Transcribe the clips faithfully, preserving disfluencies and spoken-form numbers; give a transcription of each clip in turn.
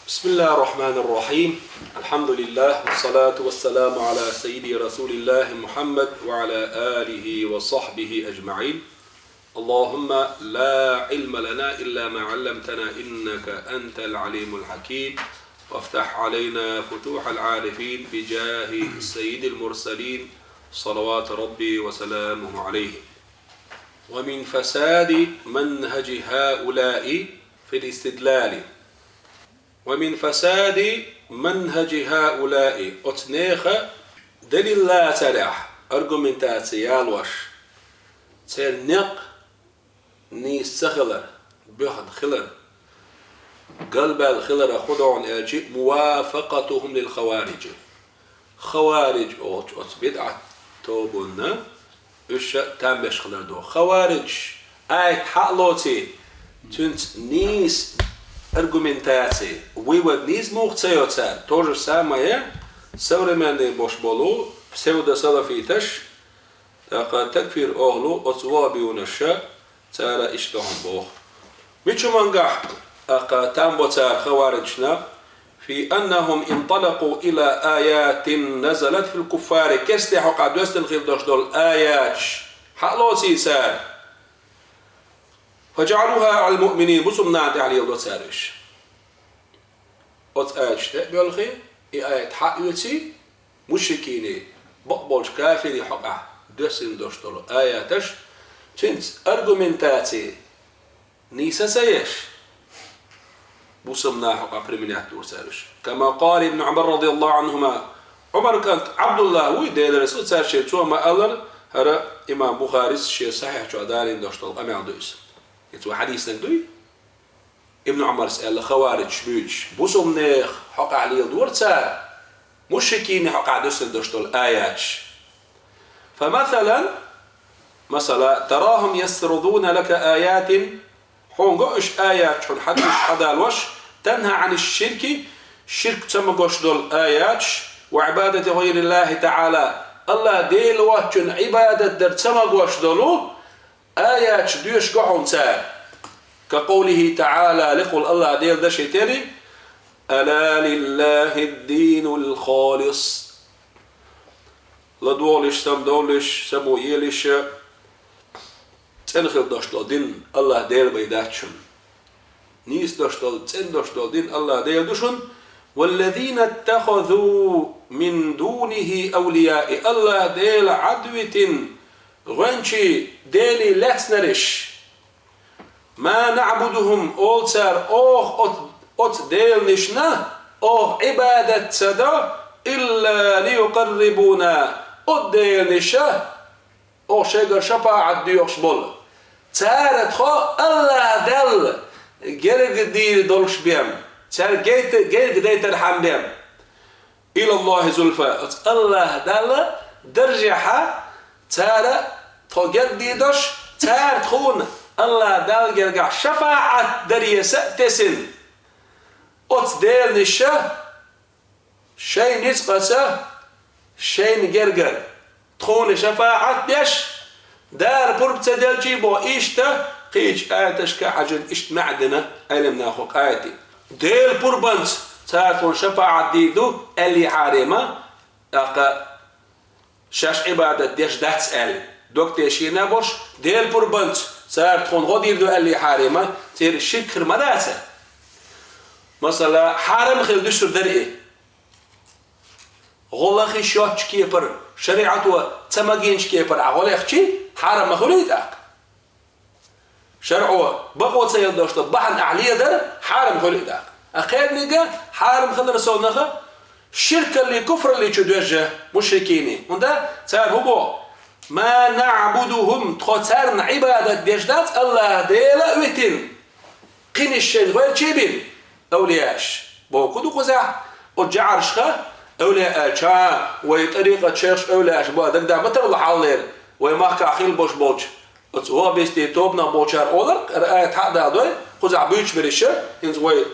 بسم الله الرحمن الرحيم. الحمد لله، والصلاة والسلام على سيدي رسول الله محمد وعلى آله وصحبه أجمعين. اللهم لا علم لنا إلا ما علمتنا إنك أنت العليم الحكيم. وافتح علينا فتوح العارفين بجاه سيد المرسلين، صلوات ربي وسلامه عليه. ومن فساد منهج هؤلاء في الاستدلال. ومن فساد منهج هؤلاء. Оцу нехан далил лацарехь, аргументаци ялош, церан некъ нийса ца хилар, боьхна хилар, галбаьлла хилар хӀун ду аьлча, موافقتهم للخوارج. Хавариж олучу оцу бидӀат тобанна уьш ша там беш хилар ду. Хавариж аят хьа а лоций, цуьнца нийса аргументаци, вывод нийса муха ца йо цара. То же самое современный бош болу псевдосалафиташ, тӀаккха такфир охьалу оцу ваххабионаша, цара иштта хӀума боху. Мичу мангахь, тӀаккха там бо цара хаварижна, في أنهم انطلقوا إلى آيات نزلت في الكفار, керстехь хьокъехь доьссина хила долуш долу аяташ хьа а лоций цара, فجعلوها على المؤمنين, бусулбанна тӀехь леладо цара уьш. Оцу аяташ тӀе а боьлхий, и аят хьа а оьций, мушрикийн, бакъболчу кафирийн хьокъехь доьссина долуш долу аяташ, цуьнца аргументаци нийса ца еш, бусулбанна хьокъехь применять дора цара уьш. كما قال ابن عمر رضي الله عنهما, Ӏумар кӀант Ӏабдулла вуй, Делан Расул, цаьршинна, цо ма-аллара, хӀара имам Бухарис шен Сахьихь чохь далийна долуш долу къамел ду иза. Иза вай хьадиснаг дуй? Ибн Ӏумарс аьлла, хаварижаш буьйцуш, бусулбанех хьокъехь леладора цара, мушрикийн хьокъехь доьссина долуш долу аяташ. فمثلا, масала, تراهم يسردون لك آيات, хьуна го уьш аяташ, хьуна хьадисаш хьадалош, تنهى عن الشرك, ширк ца магош долу аяташ, وعبادة غير الله تعالى, АллахӀ Дела воцчунна Ӏибадат дар ца магош долу аяташ доьшуш го хьуна цара. كقوله تعالى, лакхахь Аллах Делан даши тери: ألا لله الدين الخالص. ЛадогӀалаш, самадовлалаш, само елаш, цӀена хила долуш долу дин Аллах Дела бен дац шуна. Нийса долуш долу, цӀена долуш долу дин Аллах Дела ду шуна. والذين اتخذوا من دونه أولياء, Аллах Дела Ӏад витина гӀоьнчий, делий лаьцнарш. ما نعبدهم, олу цара, оха оц-, оцу деланашна оха Ӏибадат ца до, إلا ليقربونا, оцу деланаша оха шайгара шапаӀат доьхуш болу. Цара тхо Аллах Далла герга дийр долуш бен, цара гайта-, герга дайтархьама бен. إلى الله زلفى, оцу Аллах Далла даржехьа цара тхо герга дийр долуш, цара тхуна Аллах Далла гергахь шапаӀат даре са а тесина. Оцу деланаша шайн ницкъаца, шайна гергара тхуна шапаӀат деш, Дала пурба ца делчий боху, иштта кхечу аяташка хьаьжжина иштта маьӀна дина Ӏеламнаха къаьти. Делан пурбанца цара тхуна шапаӀат дийр ду аьллехьарий ма, тӀаккха шаьш Ӏибадат деш дац аьлла, дог тешийна болуш, Делан пурбанца цара тхуна гӀо дийр ду аьллехьарий ма, церан ширк хир ма дац. Масала, хьарам хила дуьсур дара и. ГӀо лахийта йоцчу кепара, шариӀато ца магийначу кепара ахь гӀо лехчий, хьарам ма хуьлий тӀаккха? ШарӀо бакъо ца йолуш долу бахьана ахь леладар хьарам хуьлий тӀаккха? А кхерниг хьарам хилар совнаха ширкаллий, куфраллий чу доьжна мушрикийн. ХӀунда цара хӀун боху: ما نعبدهم, тхо царна Ӏибадат деш дац, Аллах Дела а витина, кхинаш шайна гӀоьрчий бина, эвлияаш. Боху ду кхузахь, оцу жаӀаршха эвлияаш, вай тӀарикъат шайхаш эвлияаш бу дагадахь ма тарло хьаллера, вай махкахь хилла болуш болчу оцу ваххабистийн тобанах болчара олар, хӀара аят хьа а даладой, кхузахь буьйцуш берш, хӀинца вай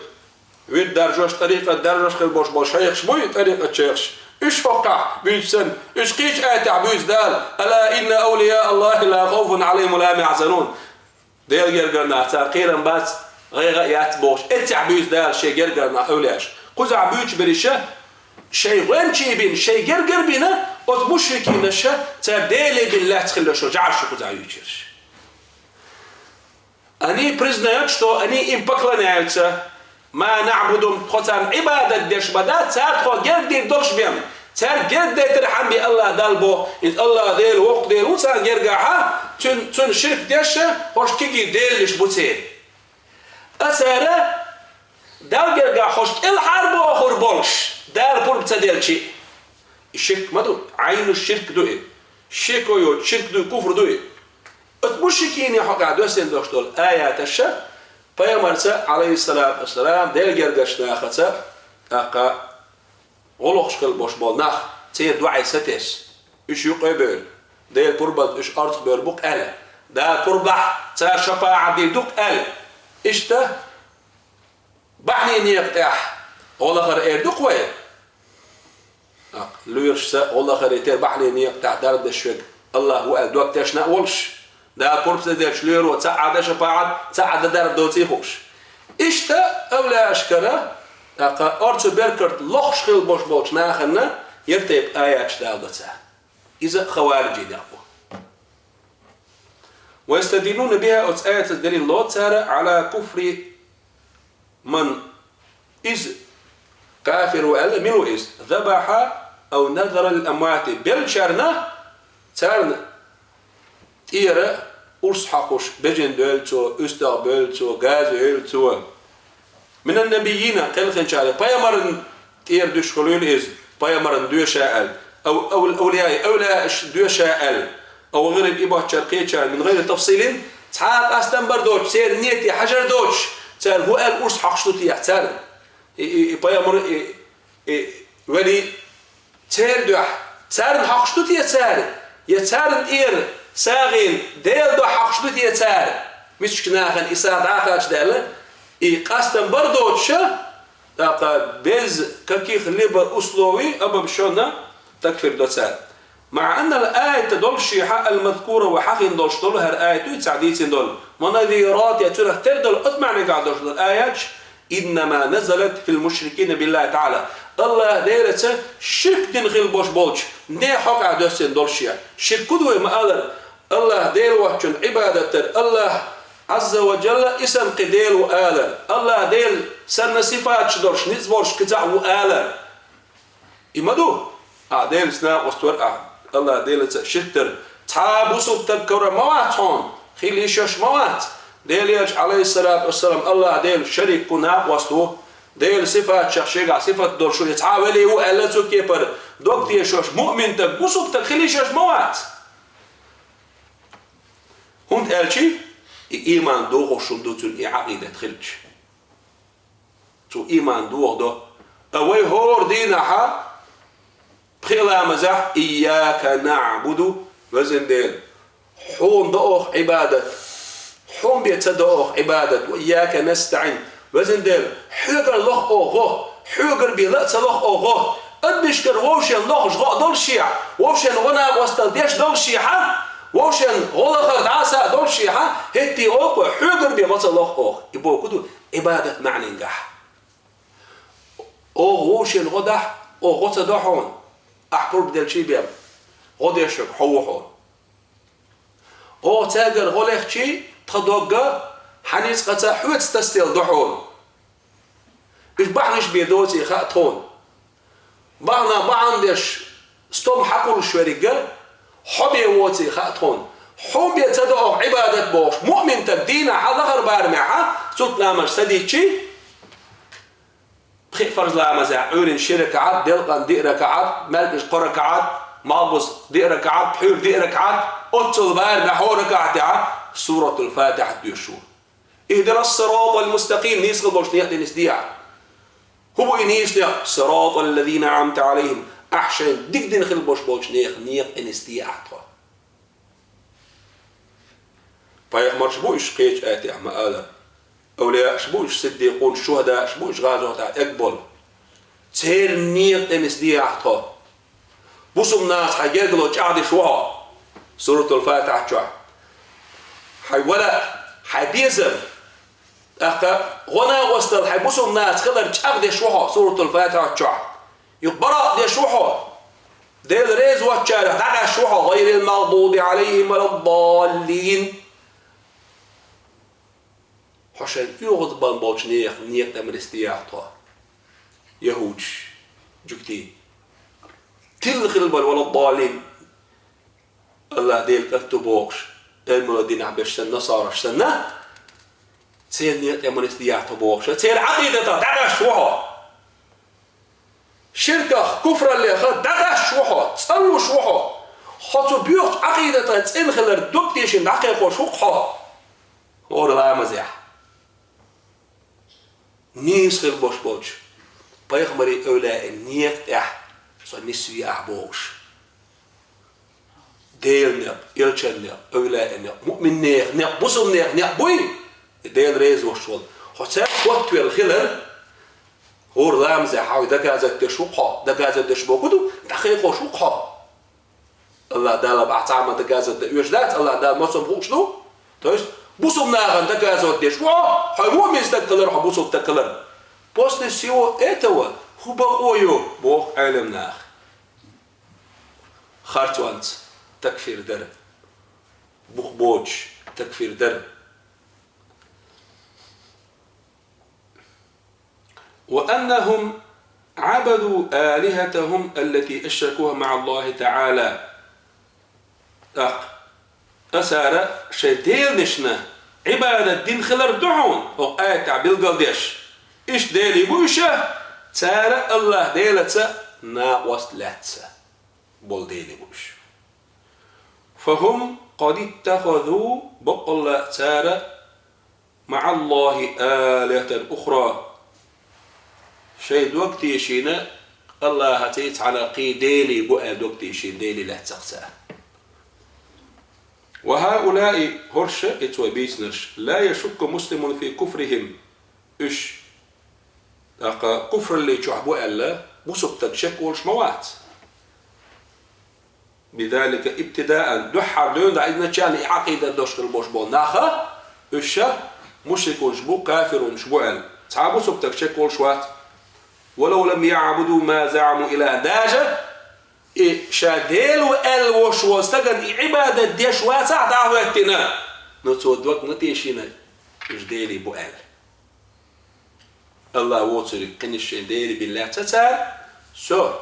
вирд даржош, тӀарикъат даржош хилла болуш болу шайхаш буй, тӀарикъат шайхаш. Уьш хӀокхахь буьйцуш санна, уьш кхечу аятехь буьйцу Дала: ألا إن أولياء الله لا خوف عليهم ولا هم يحزنون. Делан гергара нах, цара кхерам бац, гӀайгӀа а яц бохуш, эццехь буьйцу Дала шен гергара нах эвлаяаш. Кхузахь буьйцуш берш а шайн гӀоьнчий бина, шайн гергара бина, оцу мушрикинаша цара Деле бина лаьцна хилла шо жӀарш ю кхузахь юьйцуш ерш. Они признают, что они им поклоняются. Ма наъбудухум, тхо царна Ӏибадат деш ма дац, цара тхох герга дийр долуш бен. Цаьрга герга дайтархьама бен Аллах Далла бо, иза Аллах Дела, воккха Дела ву царна гергахьа, цуьнан, цунна ширк деш, хӀорш кегий деллаш бу церан. Ткъа цара Далла гергахь хӀорш кӀелхьарбохур болуш, Дала пурба ца делчи. И ширк ма ду, Ӏайну ширк ду и. Шеко йоцу ширк ду и, куфр ду и. Оцу мушрикийн хьокъехь доьссина долуш долу аяташа пайхамарца, Ӏалайхиссалату вассалам, Делан гергарчу нахаца, тӀаккха гӀо лохуш хила болуш болу нах, церан дуьхьа сатесна, уьш юкъа а бевлла, Делан пурбанца уьш орцах бевр бу-кх аьлла, Дала пурбахь цара шапаӀат дийр ду-кх аьлла. Иштта бахьанийн некъа тӀехь гӀо лахар эр ду-кх вай? ТӀаккха лоьрашца гӀо лахаре тера бахьанийн некъа тӀехь дарба деш верг Аллах ву аьлла дог тешна а волуш, Дала пурба ца делча лоьро цхьа а дан шапаӀат, цхьа а дан дарба доций хууш. Иштта эвлаяашкара, тӀаккха орцу беркат лохуш хила болуш болчу нахана яра тайпа аяташ даладо цара. Иза хавариджийн некъ бу. Ва ястадиллуна биха, оцу аятаца делил ло цара, Ӏала куфри ман, иза кафир ву аьлла, мила ву иза? Забаха ав назара лил амвати, беллачарна, царна тӀера урс хьокхуш, бежана девлла цо, уьстагӀ бевлла цо, газа евлла цо. Минан набиййина, кхелхинчарий, пайхамаран тӀера дуьсуш хуьлийла иза, пайхамаран доьша аьлла, ав-, ав-, авлияи, авлияаш доьша аьлла, ав гӀирин, и баччар кхечара, мин гӀайри тафсилин, цхьа а къастам бар доцуш, церан нийте хьажар доцуш, цара хӀун аьлла урс хьокхуш ду техьа царна? И, и, и пайхамар, и, и вели, церан дуьхьа, царна хьокхуш ду те цара? Я царна тӀера сагӀина Делан дуьхьа хьокхуш ду те цара? Мисачу нахана и сагӀа дӀа а кхачадаьлла, и къастам бар доцуша, тӀаккха без каких-либо условий, обобщённо такфир до цара. Маъанал аят долушехьа, ал-мазкура, вай хьахийна долуш долу хӀара аят ду, цхьа дийцина долу, ва назират, я цунах тера долу, оцу маьӀнехь долуш долу аяташ, иннама назалат фил мушрикина биллахи таӀала. Аллах Делаца ширк дина хила бош болчу нехан хьокъехь доьссина долуш я. Ширк хӀун ду вай ма алара? Аллах Дела воцчунна Ӏибадат дар, Аллах Ӏазза ва Джалла и санна кхин Дела ву алар, Аллах Дела санна сифаташ долуш ницкъ болуш кхин цхьаъ ву алар. И ма ду? Ахь Делаца накъост вара ахь, Аллах Делаца ширк дара. Цхьа а бусулба стаг кара ма вац хьуна, хила йиш йолуш ма вац. Делан Элча, Ӏалайхиссалату вассалам, Аллах Дела шарик ву, накъост ву, Делан сифаташах шегахь сифат долуш ву, я цхьа а вели ву аьлла цу кепара дог тешош муъмин стаг, бусулба стаг хила йиш йолуш ма вац. ХӀунда аьлча и ийман дохош хӀума ду цуьнан и Ӏакъидат хилча. Цо ийман дохадо. Ткъа вай хӀора дийнахьа пхи ламазехь: «Ийяка наъбуду», везан Дела, хьуна до оха Ӏибадат, хьуна бен ца до оха Ӏибадат, «ва ийяка настаӀин», везан Дела, хьоьгара лоху оха гӀо, хьоьгара бен ла а ца лоху оха гӀо, адамашкара вовшен лохуш гӀо а долушехь, вовшен гӀо накъосталла деш долушехьа, вовшен гӀо лахар дӀаса а долушехьа, хӀетте оха хьоьгара бен гӀо ца лоху оха. И боху ду, Ӏибадат маьӀненгахь. Оха вовшен гӀо дахь, оха гӀо ца до хьуна, ахь пурба делчий бен, гӀо деш верг хьо ву хьуна. Оха цаьргара гӀо лехчий, тхан догга хьан ницкъаца хьоьца тасделла ду хьуна. Уьш бахьанаш бен доций хаьа тхуна. Бахьана бахьана деш стом хьакхуллуш верг а хьо бен воций хаьа тхуна. Хьуна бен ца до оха Ӏибадат бохуш, муъмин стаг дийнахьа лахара барамехьа, суннат ламазаш ца дитчий, пхи фарз ламазехь Ӏуьйранна ши ракаӀат, делкъан диъ ракаӀат, маьркӀажа кхо ракаӀат, малхбуза диъ ракаӀат, пхьуьйра диъ ракаӀат, оццул барамехь хӀора ракаӀатехьа Суратул-Фатихьат доьшуш ву. «Ихдинас сиратал мустакъим», нийса хила болчу некъа тӀе нисде ахь. ХӀун бу и нийса некъ? «Сиратал лазина анъамта Ӏалайхим», ахь шайна дика дина хила бош болчу нехан некъа тӀе нисде ахь тхо. Пайхамарш бу уьш, кхечу аятехь ма алара. Авлияаш бу уьш, сиддикъунаш, шухӀадааш бу уьш, гӀазотехь эгна болу. Церан некъа тӀе нисде ахь тхо. Бусулба нахаца хьайн гергарло чӀагӀдеш ву хьо. Суратул-Фатихьат чохь. Хьайн вала, хьайн безам, тӀаккха ГӀо-накъостал хьайн бусулба нахаца хилар чӀагӀдеш ву хьо Суратул-Фатихьа чохь. Юха Бараъ деш ву хьо. Дела реза воцчарех дӀакъаьсташ ву хьо, гӀайрил магӀдуби Ӏалайхим ва ладдаллин. Хьо шайн оьгӀазбан болчу нехан некъа тӀе ма нисде яхьа тхо. ЯхӀудаш, жуьгтий. Тилла хила бара ва ладдаллин. АллахӀ Делан кӀант ву бохуш, Ӏилманан динехь берш санна, насараш санна, церан некъа тӀе ма нисде яхьа тхо бохуш, церан Ӏакъидатах дӀакъаьсташ ву хьо. Ширках, куфраллех дӀакъаьсташ ву хьо, цӀанлуш ву хьо. Хьо цу боьхачу Ӏакъидатах цӀена хилар дог тешийна дӀакхайкхош ву-кх хьо. ХӀора ламазехь. Нийса хила болуш болчу пайхамарийн, эвлаяийн некъа тӀехь со нисве ахь бохуш. Делан некъ, элчан некъ, эвлаяийн некъ, муъминнехан некъ, бусулбанехан некъ буй, и Дела реза волуш волу. Хьо цаьрца хоттавелла хилар, хӀора ламазехь хьо доказать деш ву-кх хьо, доказать деш бохург ду, дӀакхайкхош ву-кх хьо. АллахӀ Дала бахьа цхьа а ма доказать дан оьшу дац, АллахӀ Дала мосазза хууш ду. То есть, бусулба нахана доказывать деш ву хьо, хьо муъмин стаг хилар, хьо бусулба стаг хилар. После всего этого хӀун бакъо ю, боху Ӏелам наха. Харцонца такфир дар. Бух боцуш такфир дар. وأنهم عبدوا آلهتهم التي أشركوها مع الله تعالى. ТӀаккха цара шайн деланашна Ӏибадат дина хилар ду хьуна, хӀокху аятехь билгалдеш. Иштта делий бу уьш, цара АллахӀ Делаца накъост лаьцна болу делий бу уьш. فهم قد اتخذوا, баккъалла цара مع الله آلهة أخرى. Шайн дог тешийна АллахӀаца цхьана кхин делий бу аьлла дог тешийна делий лаьцна-кх цара. وهؤلاء, хӀорш, и цо бийцинарш, لا يشك مسلم في كفرهم. Уьш, тӀаккха, куфралле чохь бу аьлла, бусулба стаг шек волуш ма вац. بذلك ابتداء, дуьххьара дуьйна дӀа изначально и Ӏакъидат долуш хила болуш болу нах, уьш мушрикунаш бу, кафирунаш бу аьлла, цхьа а бусулба стаг шек волуш вац. ولو لم يعبدوا ما زعموا إلها, даже и ша Дела ву аьлла волуш волу стагана и Ӏибадат деш вацахь дӀа а хӀоьттина, но цо дог ма тешийна, уьш делий бу аьлла. АллахӀ воцург кхин шайн делий бина лаьцна цара, со,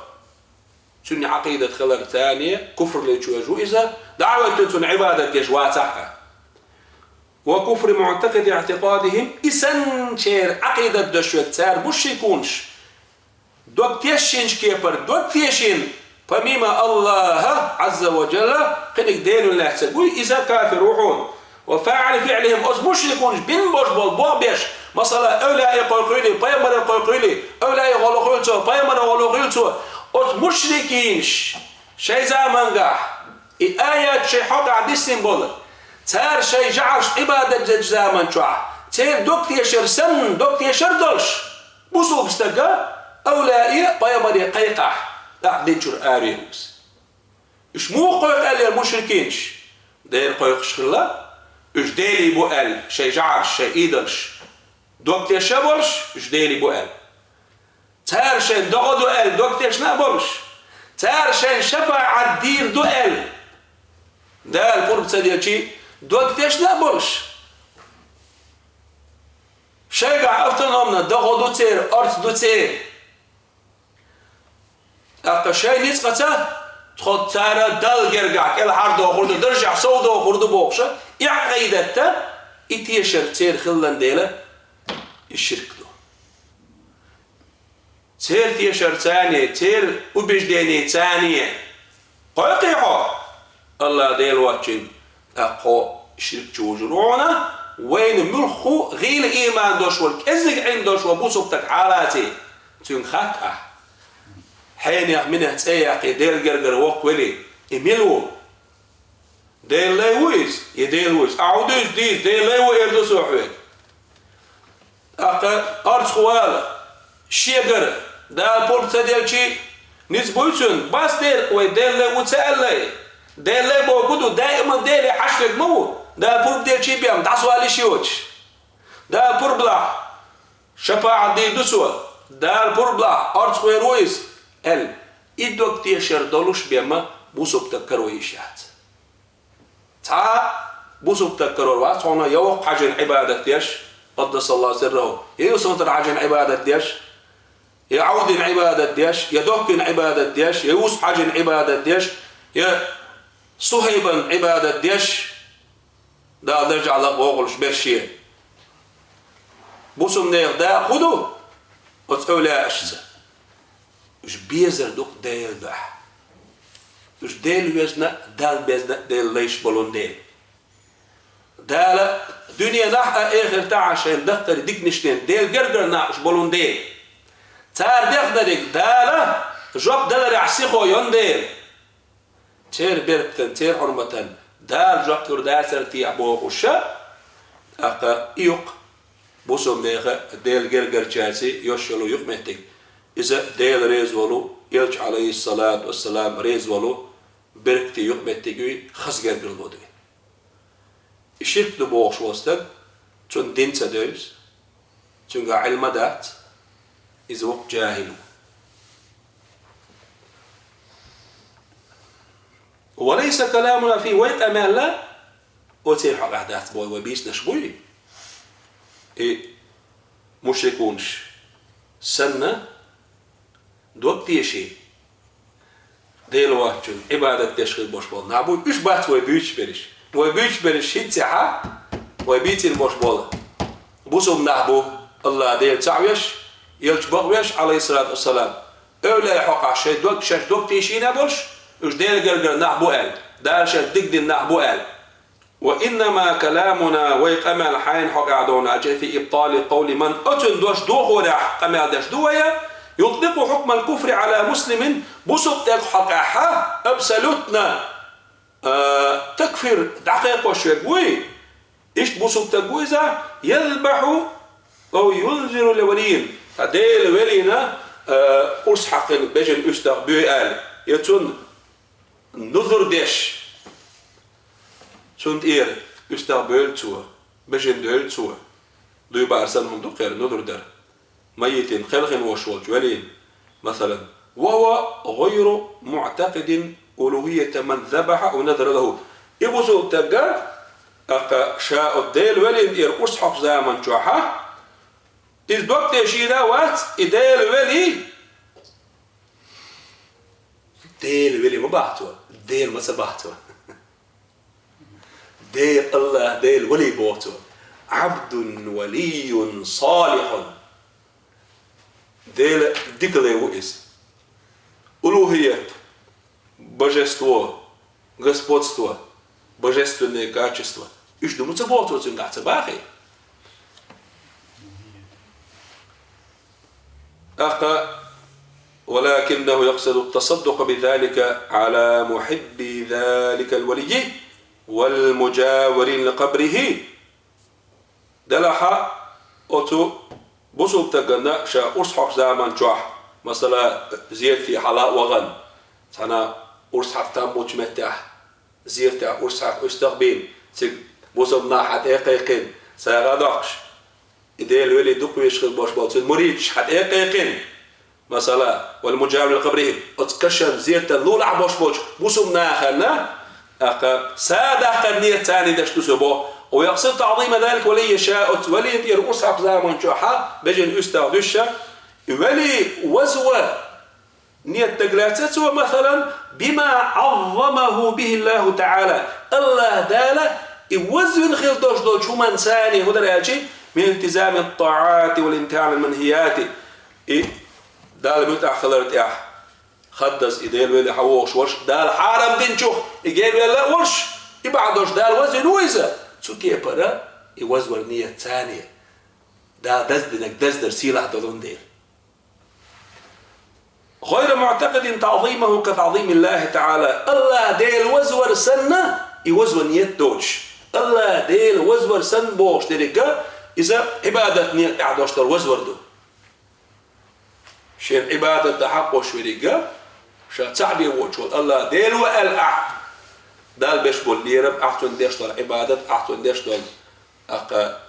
цуьнан Ӏакъидат хилар царна куфралле чу вежа ву иза, дӀа а хӀоьттина цунна Ӏибадат деш вацахь а. وكفر معتقد اعتقادهم, и санна церан Ӏакъидат деш верг цара мушрикунаш, дог тешийначу кепара дог тешийна, помимо АллахӀа, Ӏазза ва Джалла, кхиниг делун лаьцна вуй, иза кафир ву хьуна. وفاعل فعلهم, оцу мушрикунаш бина болуш болу бохь беш, масала, эвлаяэ кхойкхуьйлий, пайхамаре кхойкхуьйлий, эвлаяэ гӀо лохуьйлу цо, пайхамаре гӀо лохуьйлу цо, оцу мушрикинаш шайн замангахь и аят шайн хьокъехь диссина болу, цара шайн жӀараш Ӏибадат дечу заман чохь, церан дог тешар санна, дог тешар долуш, бусулба стага, эвлаяэ, пайхамаре кхайкхахь, тӀаккха дин чуьра аравер ву иза. Уьш муха кхойкху аьлла мушрикинаш? Дера кхойкхуш хилла, уьш делий бу аьлла, шайн жӀараш, шайн идолаш дог теша болуш, уьш делий бу аьлла. Цара шайн догӀа ду аьлла дог тешна а болуш, цара шайн шапаӀат дийр ду аьлла, Дала пурба ца делчий, дог тешна а болуш, шайгахь автономно догӀа ду церан, орца ду церан. ТӀаккха шайн ницкъаца тхо цара Далла гергахь кӀелхьардохур ду, даржехь совдохур ду бохуша, и Ӏакъидатта, и тешар церан хиллан дела, и ширк ду. Церан тешар царна, церан убеждение царна кхойкхий хьо, АллахӀ Дела воцчунна, тӀаккха хьо ширк чу вужур ву хьуна, вайна муьлхха гӀийла ийман долуш волу, кӀеззиг Ӏилма долуш волу бусулба стаг хьалаций, цуьнга хатта ахь. Хьенех минех цӀе яккхий, Делан гергара воккхавелий, и мила ву? Делан лай ву иза? Я Дела ву иза? Ахьа хӀун дуьйцу дийца, Делан лай ву эр ду со хьоьга. ТӀаккха орцахвала, шегара, Дала пурба ца делчий, ницкъ буй цуьнан, бас дера, вай Делан лай ву ца аьллай. Делан лай бохург ду, даиман Деле хьаьшверг ма ву, Дала пурба делчий бен дӀасавала йиш йоцуш. Дала пурба лахь, шапаӀат дийр ду цо, Дала пурба лахь, орцахвер ву иза, аьлла, и дог тешар долуш бен ма бусалба стаг карор йиш яц. Цхьа бусалба стаг карор вац хьуна я воккха хьаьжин Ӏибадат деш, къаддасаллаху сирраху, я Юсуфтара хьаьжин Ӏибадат деш, я Ӏавдина Ӏибадат деш, я Доккхина Ӏибадат деш, я Юсуп хьаьжин Ӏибадат деш, я Сухьайбан Ӏибадат деш, Дала даржехь лакха вогӀуш берш. Бусалба нехан дакъа хӀун ду? Оцу эвлаяашца. Уьш безар ду-кх Делан дуьхьа. Уьш Дела везна, Далла безна, Делан лайш болун дела. Дала дуьненахь а, эхартахь а шайн даккхий диканаш дина, Делан гергара нах уьш болун дела. Цара дехнарг Дала жоп даларехь сихо йон дела. Церан беркатан, церан хьурматан Дала жоп лур дацара техьа бохуш, тӀаккха и юкъ бусалба нехан Делан гергарчаьрца йолуш йолу юкъаметтиг. Иза Дела реза волу, Элча, Ӏалайхиссалату вассалам, реза волу беркате юкъаметтиг юй, хаза гергарло дуй. И ширк ду бохуш волу стаг, цунна дин ца девза, цуьнгахь Ӏилма дац, иза воккха жахӀил ву. «وليس كلامنا فيه», вай къамел оцеран хьокъехь дац боху вай бийцинарш буй? И мушрикунаш санна, дог теший, Дела воцчунна Ӏибадат деш хир болуш болу нах буй, уьш бац вай буьйцуш берш. Вай буьйцуш берш хӀинццехьа, вай бийцина болуш болу бусалба нах бу, АллахӀ Дела цхьаъ веш, Элча бакъвеш, Ӏалайхиссалату вассалам. Эвлаяийн хьокъехь шайн дог, шаьш дог тийшийна болуш, уьш Делан гергара нах бу аьлла, Дала шаьш дика дина нах бу аьлла. «وإنما كلامنا», вай къамел хьайна хьокъехь ду аьлча, «في إبطال قول من», оцуьнан дош дохорехь къамел деш ду вай, «يطلق حكم الكفر على مسلم», бусалба стеган хьокъехь абсолютно, а, такфир дӀакхайкхош верг вуй, иштта бусалба стаг ву иза, «يذبح أو ينذر لولي», цхьа Делан велина, а, урс хьаькхна бежана уьстагӀ буьй аьлла, я цунна нузур деш, цунна тӀера уьстагӀ бевлла цо, бежана девлла цо, дуй бахьар санна хӀума ду кхера нузур дар. Маййитин, кхелхина волуш волчу велин, масалан, «وهو غير معتقد ألوهية من ذبح أو نذر له». И бусалба стаг, тӀаккха ша оцу Делан велина тӀера урс хьокхучу заман чохь, иза дог тешийна вац, и Делан вели, Делан вели ма боху цо, Дела ма ца боху цо. Дела, АллахӀ Делан вали боху цо. «عبد ولي صالح». Делан дика лай ву иза. Улухият, божество, господство, божественные качества. Уьш ду ма ца боху цо, цуьнгахь ца бахий? ТӀаккха: «ولكنه يقصد التصدق بذلك على محبي ذلك الولي والمجاورين لقبره». Делахь а оцу бусалба стагана ша урс хьокхучу заман чохь, масала, зерате хьала а вахана, цхьана урс хьакха там болчу меттехь, зератехь урс хьакха уьстагӀ бийна, цига бусалба нах хьан тӀе а кхайкхина, сагӀа а доккхуш, и Делан вели дукха везаш хир болуш болу цуьнан муридаш хьан тӀе а кхайкхина, масала, «والمجاورين لقبره», оцу кашан зератан лулахь болуш болчу бусалба нахана, тӀаккха сагӀа даккхар нийят царна деш ду со боху. «ويقصد تعظيم ذلك الولي», ша оцу велина тӀера урс хьокху заман чохь бежана уьстагӀ дуьсуш, и вели вазвар нийят дагалаьцна цо, масалан, «بما عظمه به الله تعالى», АллахӀ Дала и вазвина хила долуш долчу хӀуманца, хӀун дара аьлча, «من التزام الطاعات والامتناع عن المنهيات». И Далла муьтӀахь хилар тӀехь, хаддаза и Делан вели хьан вогӀуш волуш, Дала хьарам динчух и генвелла а волуш, и бахьана долуш Дала вазвина ву иза. Цу кепара и вазвар нийят царна, Дала даздинарг даздар сийлахь долун дела. «غير معتقد تعظيمه كتعظيم الله تعالى». АллахӀ Дела вазвар санна, и вазва нийят доцуш. АллахӀ Дела вазвар санна бохуш деррига, иза Ӏибадат нийят тӀехь долуш долу вазвар ду. Шен Ӏибадат дан хьакъ болуш веррига, ша цхьаъ бен воцуш волу АллахӀ Дела ву аьлла ахь, Далла беш болу лерам, ахь цунна деш долу Ӏибадат, ахь цунна деш долу, тӀаккха,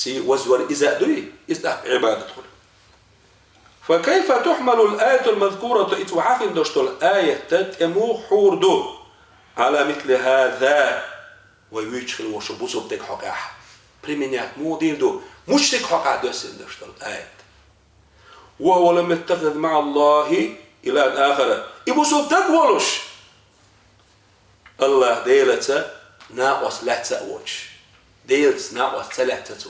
вазвар иза а дуй, иза тӀаккха Ӏибадат хуьлу. فكيف تحمل الآية المذكورة, ицу хьахийна долуш долу аят тӀе муха хьур ду, على مثل هذا, вай вуьйцуш хила волчу бусалба стеган хьокъехь применять муха дийр ду, мушрик хьокъехь доьссина долуш долу аят. وهو لم يتخذ مع الله إلها آخر. И бусалба стаг волуш, АллахӀ Делаца накъост лаьцна а воцуш, Делаца накъост ца лаьцна цо.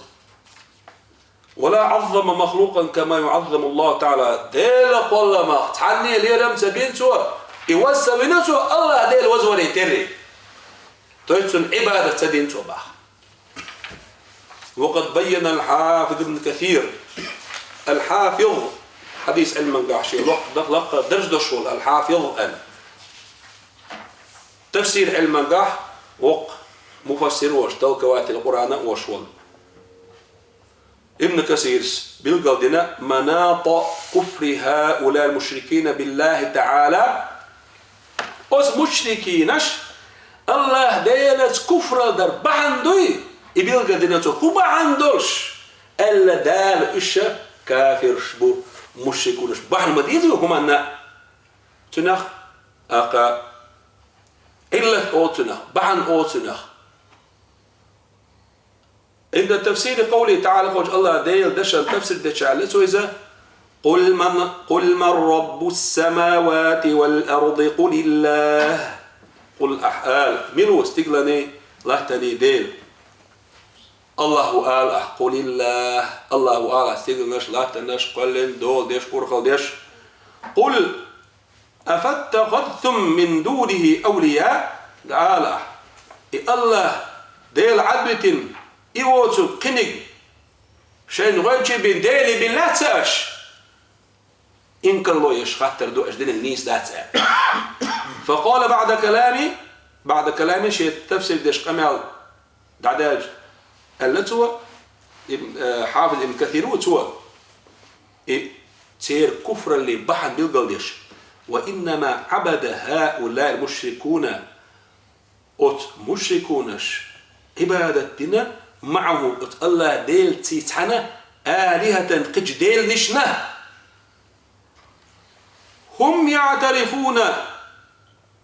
ولا عظم مخلوقا كما يعظم الله تعالى. Делан кхолламах цхьанне лерам ца бина цо, и ваз ца вина цо, АллахӀ Дела вазваре терра. То есть цунна Ӏибадат ца дина цо боху. وقد بين الحافظ ابن كثير, الحافظ, хьадис Ӏилмангахь шен лакх-, лакха дарж долуш волу, الحافظ аьлла. Тафсир Ӏилмангахь воккха муфассир волуш, толкователь Къуръана а волуш волу Ибн Касирс билгалдина مناط كفر هؤلاء المشركين بالله تعالى. Оцу мушрикинаш АллахӀ Делаца куфрал дар бахьана дуй, и билгалдина цо, хӀун бахьана долуш, аьлла Дала уьш кафирш бу, мушрикунаш бахьана ма деза хӀуманна. Цунах, акха, Ӏиллат олу цунах, бахьана олу цунах. عند تفسير قوله تعالى, кхочу АллахӀ Делан дашан тафсир дечу аьлла цо иза: قل من, قل من رب السماوات والأرض قل الله. Къул, ахь ала, мила ву стигланийн, латтанийн Дела? АллахӀ ву ала ахь, къулиллахӀ, АллахӀ ву ала ахь, стигланаш, латтанаш, кхоьллина, дола деш, урхалла деш. Къул, афаттахазтум мин дунихӀи авлияа, ала ахь, и АллахӀ, Дела Ӏадвитина, и воцург кхиниг шайна гӀоьнчий бина, делий бина лаьцна аш? Инкарло еш хаттар ду, аша динарг нийса дац аьлла. Факъала баъда калами, баъда калами, шен тафсир деш къамел дӀадаьлча, аьлла цо, ибн, э, Хьафиз ибн Касир ву цо, и церан куфраллин бахьана билгалдеш: ва иннама Ӏабада хӀаулаил мушрикуна, оцу мушрикунаш Ӏибадат дина, маӀахӀу, оцу АллахӀ Делаций цхьаьна, алихӀатан, кхечу деланашна. ХӀум яӀтарифуна,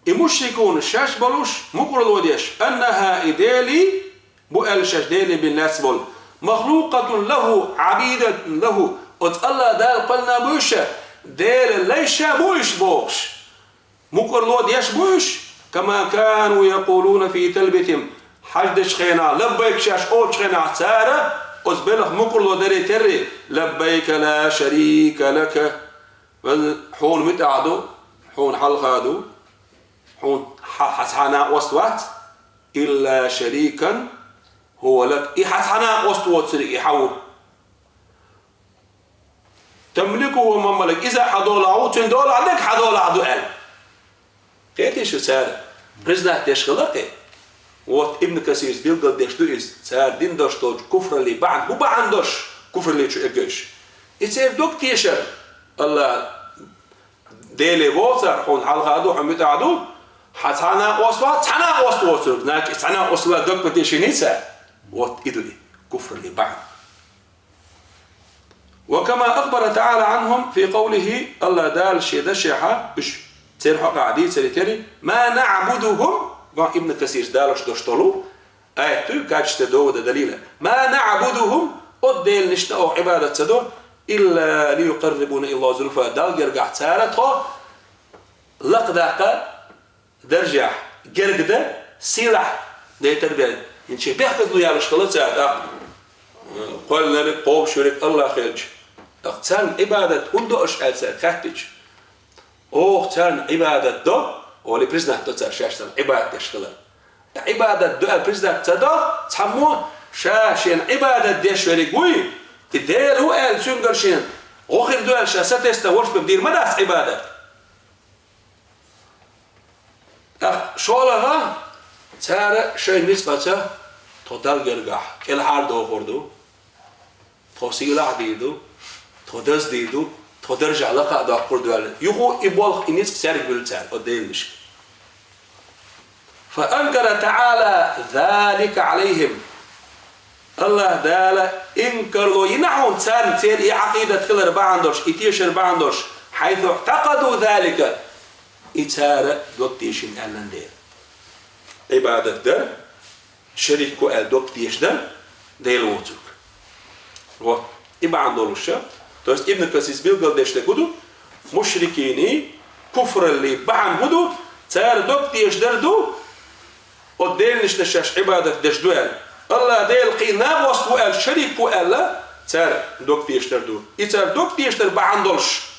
и мушрикунаш шаьш болуш, мукъарло деш, аннахӀа, и делий бу аьлла шаьш делий бина лаьцна болу, махлукъатун лахӀу, Ӏабидатун лахӀу, оцу АллахӀ Дала кхоьллина бу уьш, Делан лайш а бу уьш бохуш. Мукъарло деш бу уьш, кама кану якъулуна фи талбитихӀим, хьаж дечу хенахь, лаббайк шаьш олучу хенахь, цара оцу белхан мукъарло дарий терра: лаббайка ла шарика лака, веза, хьуна муьтӀахь ду, хьуна хьалха ду, хьуна хьа-, хьан цхьа накъост вац, илла шарикан хӀува лак, и хьан цхьа накъост воцург и хьан ву. ТамликухӀу ва ман малак, иза хьан долахь ву, цуьнан долахь дерг хьан долахь ду аьлла. Кхетий шу цара? Признать деш хилла кхин. Вот Ибн Касирс билгалдеш ду иза, цара дина долуш долчу куфраллин бахьана, хӀун бахьана долуш куфраллин чу эгна уьш. И церан дог тешар, АллахӀ Деле боху цара, хьуна хьалха ду, хьуна муьтӀахь ду, хьан цхьа накъост вац, цхьа накъост воцург, значит, и цхьа накъост вац, дог ма тешийний цара. Вот и ду и куфраллин бахьана. Ва кама ахбара таӀала Ӏанхум фи къавлихӀи, АллахӀ Дала шен дашехьа, уьш церан хьокъехь дийцаре терра, ма наӀбудухӀум, ван Ибн Касирс далош долуш долу аят ду, качестве довода далила. Ма наӀбудухӀум, оцу деланашна оха Ӏибадат ца до, илла лиюкъаррибуна илаллахӀи зулфа, Далла гергахь цара тхо лакхадаккха даржехь герга дан, сийлахь дайтар бен, хӀинца шен бехказло ялош хилла цара тӀаккха, э, кхоьллинарг, кхобуш верг АллахӀ хилча. ТӀаккха царна Ӏибадат хӀунда до аша аьлла цаьрга хаьттича, оха царна Ӏибадат до, олий признать до цара шаьш царна Ӏибадат деш хилар. Ткъа Ӏибадат до аьлла признать ца до цхьаммо, ша шена Ӏибадат деш верг вуй, и Дела ву аьлла цуьнгара шена гӀо хир ду аьлла ша сатесна волуш бен дийр ма дац Ӏибадат. ТӀаккха шолгӀа, цара шайн ницкъаца тхо Далла гергахь кӀелхьардохур ду, тхо сийлахь дийр ду, тхо даз дийр ду, тхо даржехь лакха а доккхур ду аьлла. Юха и болх, и ницкъ цаьрга буьллу цара, оцу деланашка. Фа анкара таӀала залика Ӏалайхим. Аллахь Дала инкарло йина хьуна царна, церан и Ӏакъидат хилар бахьана долуш, и тешар бахьана долуш, حيث اعتقدوا ذلك, и цара дог тешийна аьлла дела. Ӏибадат дар, шарик ву аьлла дог тешар дар, Дела воцург. Вот. И бахьана долуш, то есть Ибн Касирс билгалдеш дерг хӀун ду, мушрикийн куфраллин бахьана хӀун ду, цара дог тешар дар ду, оцу деланашна шаьш Ӏибадат деш ду аьлла. Аллахь Дела кхин накъост ву аьлла, шарик ву аьлла, цара дог тешар дар ду. И цара дог тешар дар бахьана долуш,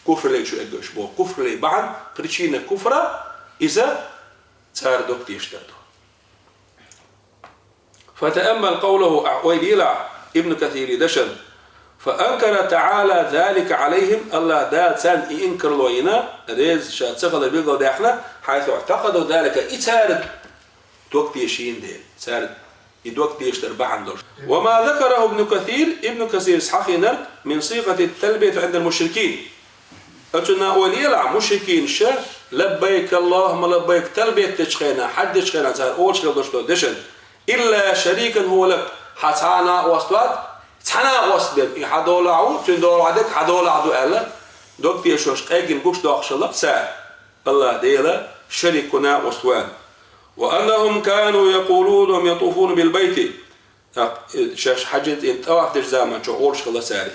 куфралле чу эгга уьш боху. Куфраллин бахьана, причина куфра, иза цара дог тешар дар ду. فتأمل قوله, ахь ойла елахь Ибн Касиран дешан. فأنكر تعالى ذلك عليهم, Аллахь Дала царна и инкарло йина, реза ша ца хилар билгалдаьккхина, حيث اعتقدوا ذلك, и цара дог тешийна дела, цара и дог тешар дар бахьана долуш. وما ذكره ابن كثير, Ибн Касирс хьахийнарг, من صيغة التلبية عند المشركين. Оцунна ойла елахь, мушрикинаша لبيك اللهم لبيك талбият дечу хенахь, хьаьж дечу хенахь цара олуш хилла долуш долу дешан. إلا شريكا هو لك, хьан цхьа а накъост вац, цхьа накъост бен, и хьан долахь ву, цуьнан долахь дерг хьан долахь ду аьлла, дог тешош къеггина гучудоккхуш хилла цара, Аллахь Дела шарик ву, накъост ву аьлла. وأنهم كانوا يقولون وهم يطوفون بالبيت, тӀаккха, э, шаьш хьаьжцӀийн тӀаваф дечу заманчохь олуш хилла цара.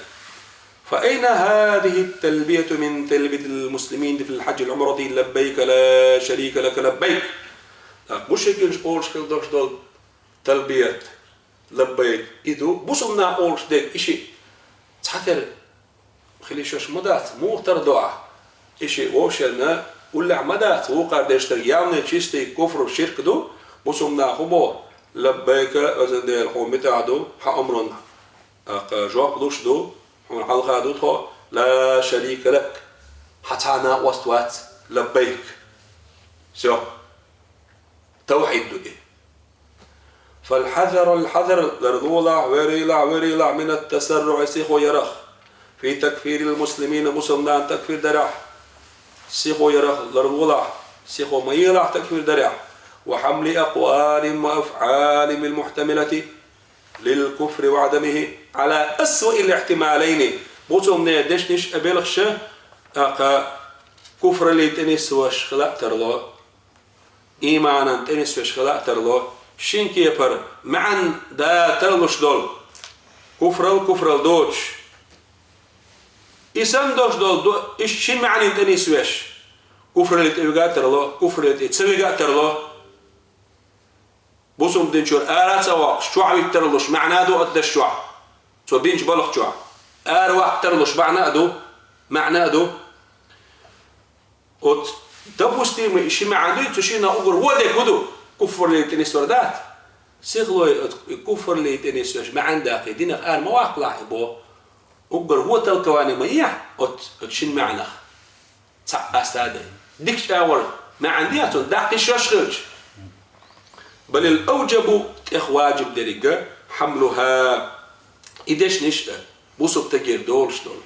فأين هذه التلبية من تلبية المسلمين في الحج والعمرة لبيك لا شريك لك لبيك؟ ТӀаккха мушрикинаша олуш хилла долуш долу талбият, лаббайк, и ду бусулба наха олуш дерг, и шиъ цхьатера хила йиш йолуш ма дац, муха тардо ахь? И шиъ вовшашна уллехь ма дац, вукхара деш дерг явный чистый куфр, ширк ду, бусулба наха хӀун боху? Лаббайка, везан Дела, хьуна муьтӀахь ду, хьан омранна, тӀаккха жоп луш ду, хьуна хьалха ду тхо, ла шарика лак, хьан цхьа а накъост вац, лаббайк. Всё. Тавхьид ду и. فالحذر الحذر, ларлолахь, верийлахь, верийлахь, من التسرع, сихо ярах, في تكفير المسلمين, мусулманан такфир дарехь, сихо ярах, ларлолахь, сихо ма елахь такфир дарехь, وحمل أقوال وأفعال المحتملة للكفر وعدمه على أسوأ الاحتمالين. Бусулбанийн дешнаш а белхаш а, тӀаккха куфраллин тӀе нисвеш хила а тарло, ийманан тӀе нисвеш хила а тарло, шин кепара маьӀна да тарлуш долу, куфрал, куфрал доцуш. И санна долуш долу до-, иштта шин маьӀнина тӀе нисвеш, куфраллин тӀе вига а тарло, куфраллин тӀе ца вига а тарло. Бусулба дин чуьра ара а ца воккхуш, чохь вита тарлуш маьӀна а ду оцу дешан чохь, цо бинчу балха чохь. Ара ваккха тарлуш маьӀна а ду, маьӀна а ду. Оцу допустимый ши маьӀна дуй, цу шиннах уггар вон дерг хӀун ду? Куффарлин тӀе нисвар дац? Сихлой оцу куффарлин тӀе нисвеш маьӀна даккхий, динах ара ма ваккхалахь и бо. Уггар вон толкование ма ехь оцу, оцу шин маьӀнах. Цхьаъ къаста а дай. Дикачу агӀор маьӀна де цунна, даккхийш йолуш хилча. Балил аужабу, тӀех важиб деррига, хьамлуха. И дешнаш а бусурба тагера долуш долу.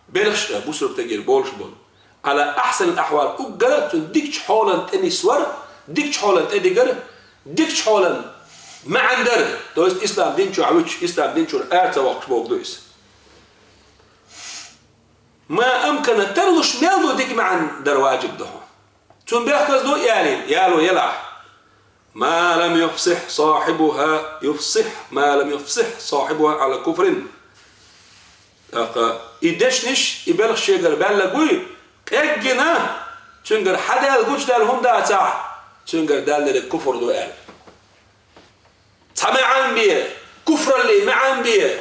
Белхаш а бусурба тагера болуш болу. Ала ахьсанил ахьвал, уггар а цунна дикачу хьолан тӀе нисвар, дикачу хьолан тӀе дигар, дикачу хьолан маьӀна дар, то есть ислам дин чохь вуьтуш, ислам дин чуьра ара ца воккхуш бохург ду иза. Ма амкана, тарлуш мел ду дика маьӀна дар важиб ду хьуна. Цунна бехказло ялийна, яло елахь. Ма лам юфсихь сахьибуха, юфсихь, ма лам юфсихь сахьибуха ала куфрин. ТӀаккха и дешнаш, и белхаш шегара баьлла гуй, къеггина, цуьнгара хьадаьлла гучудаьлла хӀума дацахь, цуьнгара даьлла дерг куфр ду аьлла. Цхьа маьӀна бе, куфраллин маьӀна бе,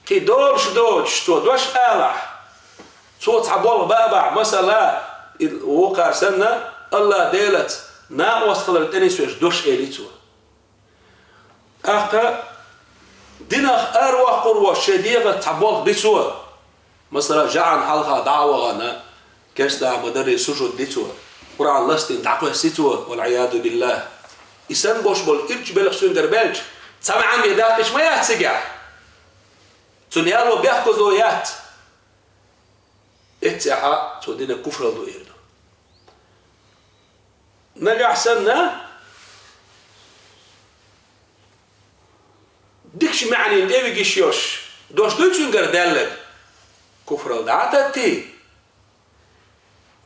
кхин долуш доцуш, цо дош алахь, цо цхьа болх бан а бахь, масала, и вукхара санна, Аллах Делаца накъост хилар тӀе нисвеш дош эли цо. ТӀаккха динах ара воккхур волуш шен дегӀаца цхьа болх би цо. Масала, жаӀан хьалха дӀа а вахана, керста ма дарий, сужуд ди цо, Къуръан ластийна дӀакхоьссий цо, валъяду биллахь. И санна болуш болу ирча белхаш цуьнгара баьлча, цхьа маьӀна бен даккхийш ма яц цигахь. Цунна яло бехказло яц. Эццехьа цо динан куфрал ду эр ду. Нагахь санна, йиш йолуш дош дуй цуьнгара даьлларг, куфралла дӀа а таттий,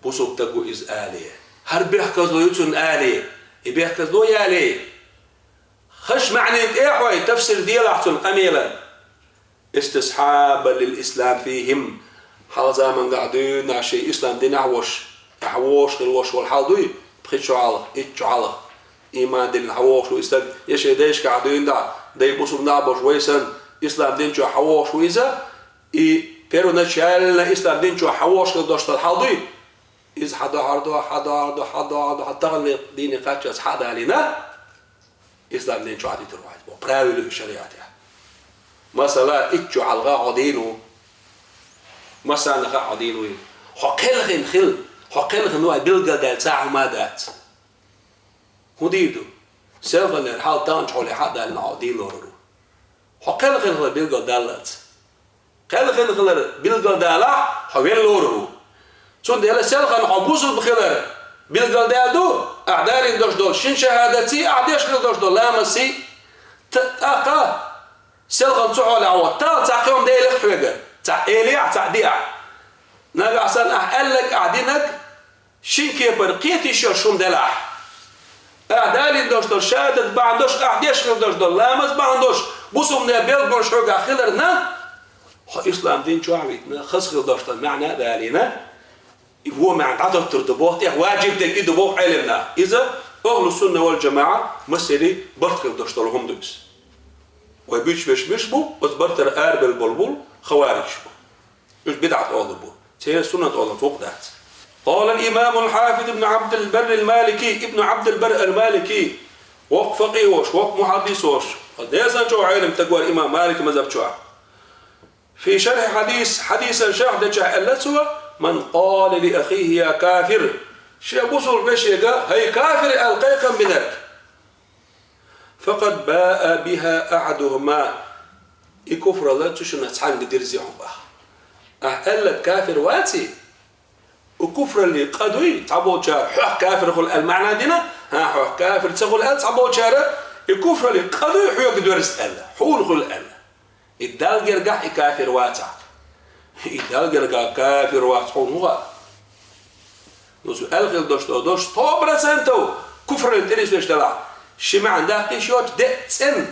бусалба стаг ву иза алий. ХӀара бехказло ю цуьнан алий, и бехказло ялий. Хазачу маьӀнийн тӀе а хьой, тафсир делахь цуьнан къамелан. Истисхьабан лил ислам фихим. Хьалха заманахь дуьйна шен ислам динехь волуш, тӀехь вогӀуш хилла волуш волу хьал дуй, пхи чу хьалха, итт чу хьалха. Иман диллина хьан вогӀуш ву и стаг, я шен дайшкахь дуьйна дӀа, дай бусалба нах болуш вай санна, ислам дин чохь хьан вогӀуш ву иза, и первоначально ислам дин чохь хьан вогӀуш хилла долуш долу хьал дуй? Иза хьан дохьар до, хьан дохьар до, хьан дохьар до, хьан таханле дийне кхаччас хьан а далийна? Ислам дин чохь дитар вац бо, правила ю шариатехь. Масала, итт чу хьалха хьо дийна ву. Масаннаха хьо дийна ву. Хьо кхелхина хила, хьо кхелхина вай билгалдаьлла цхьа хӀума а дац. ХӀун дийр ду? Селханера хьал таханчу хьоле хьан а далийна хьо дийна лорур ву. Хьо кхелхина хила билгалдаллалц. Кхелхина хилар билгалдалахь, хьо велла лорур ву. Цундела селхана хьо бусалба хилар билгалдаьлла ду, ахь далийна долуш долу шин шахӀадатций, ахь деш хила долуш долу ламазций. Т-, тӀаккха селхана цу хьолехь ву, талла цхьа кхин хӀума делахь хьоьгара, цхьа элехь, цхьа диахь. Нагахь санна ахь аьлларг, ахь динарг, шин кепара кхета йиш йолуш хӀума делахь. Ахь далийна долуш долу шахӀадат бахьана долуш, ахь деш хила долуш долу ламаз бахьана долуш, бусалбанийн билгалонаш хьоьгахь хиларна, хьо ислам дин чохь а витина, хаза хила долуш долу маьӀна а далийна, и вон маьӀна дӀадоттур ду боху, тӀех ваджиб дерг и ду боху Ӏелам наха. Иза ахьлу сунна вал джамаӀа массерийн барт хила долуш долу хӀума ду иза. Вай буьйцуш берш муьлш бу, оцу бартара арабевлла болу бу, хаварижаш бу. Уьш бидӀат олу бу. Церан суннат олу гӀуллакх дац. قال الإمام الحافظ ابن عبد البر المالكي، ابن عبد البر المالكي، воккха факъихӀ волуш, воккха мухьаддис волуш, дезачу Ӏелам стаг вара имам Малик мазхаб чохь. في شرح حديث، хьадисан шарх дечохь аьлла цо: من قال لأخيه يا كافر. Шен бусалба вешега хӀай кафир аьлла кхайкхам бинарг. فقد باء بها أحدهما. И куфралла цу шиннах цхьаьнга дирзи хьуна баха. Ахь аьлларг кафир ваций? И куфраллин къа дуй, цхьаболчара хьох кафир хуьлу аьлла маьӀна дина, хӀан, хьох кафир ца хуьлу аьлла цхьаболчара, и куфраллин къа дуй хьоьга доьрзу аьлла, хьуна хуьлу аьлла. И Далла гергахь и кафир вацахь. И Далла гергахь кафир вац хьуна хӀун хаьа? Ну, цу аьлла хила долуш долу дош сто процентов куфраллин тӀе нисвеш делахь, ши маьӀна даккхийш йоцуш, деа цӀена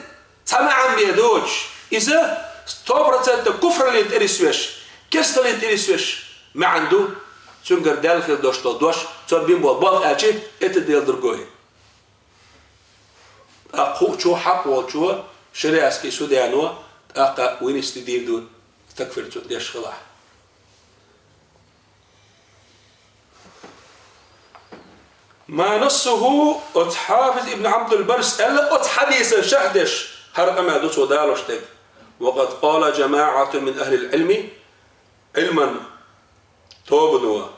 цхьа маьӀна бен доцуш, иза сто процентов куфраллин тӀе нисвеш, керсталлин тӀе нисвеш маьӀна ду, цуьнгара даьлла хила долуш долу дош, цо бина болу болх аьлчи, это дело другое. ТӀаккха хуучо, хьакъ волчо, шариатский судьяно, тӀаккха вынести дийр ду, такфир цунна деш хилахь. ما نصه, оцу Хьафиз ибн Ӏабдул-Баррис аьлла, оцу хьадисан шарх деш, хӀара къамел ду цо далош дерг. وقد قال جماعة من أهل العلم, Ӏилман тобано,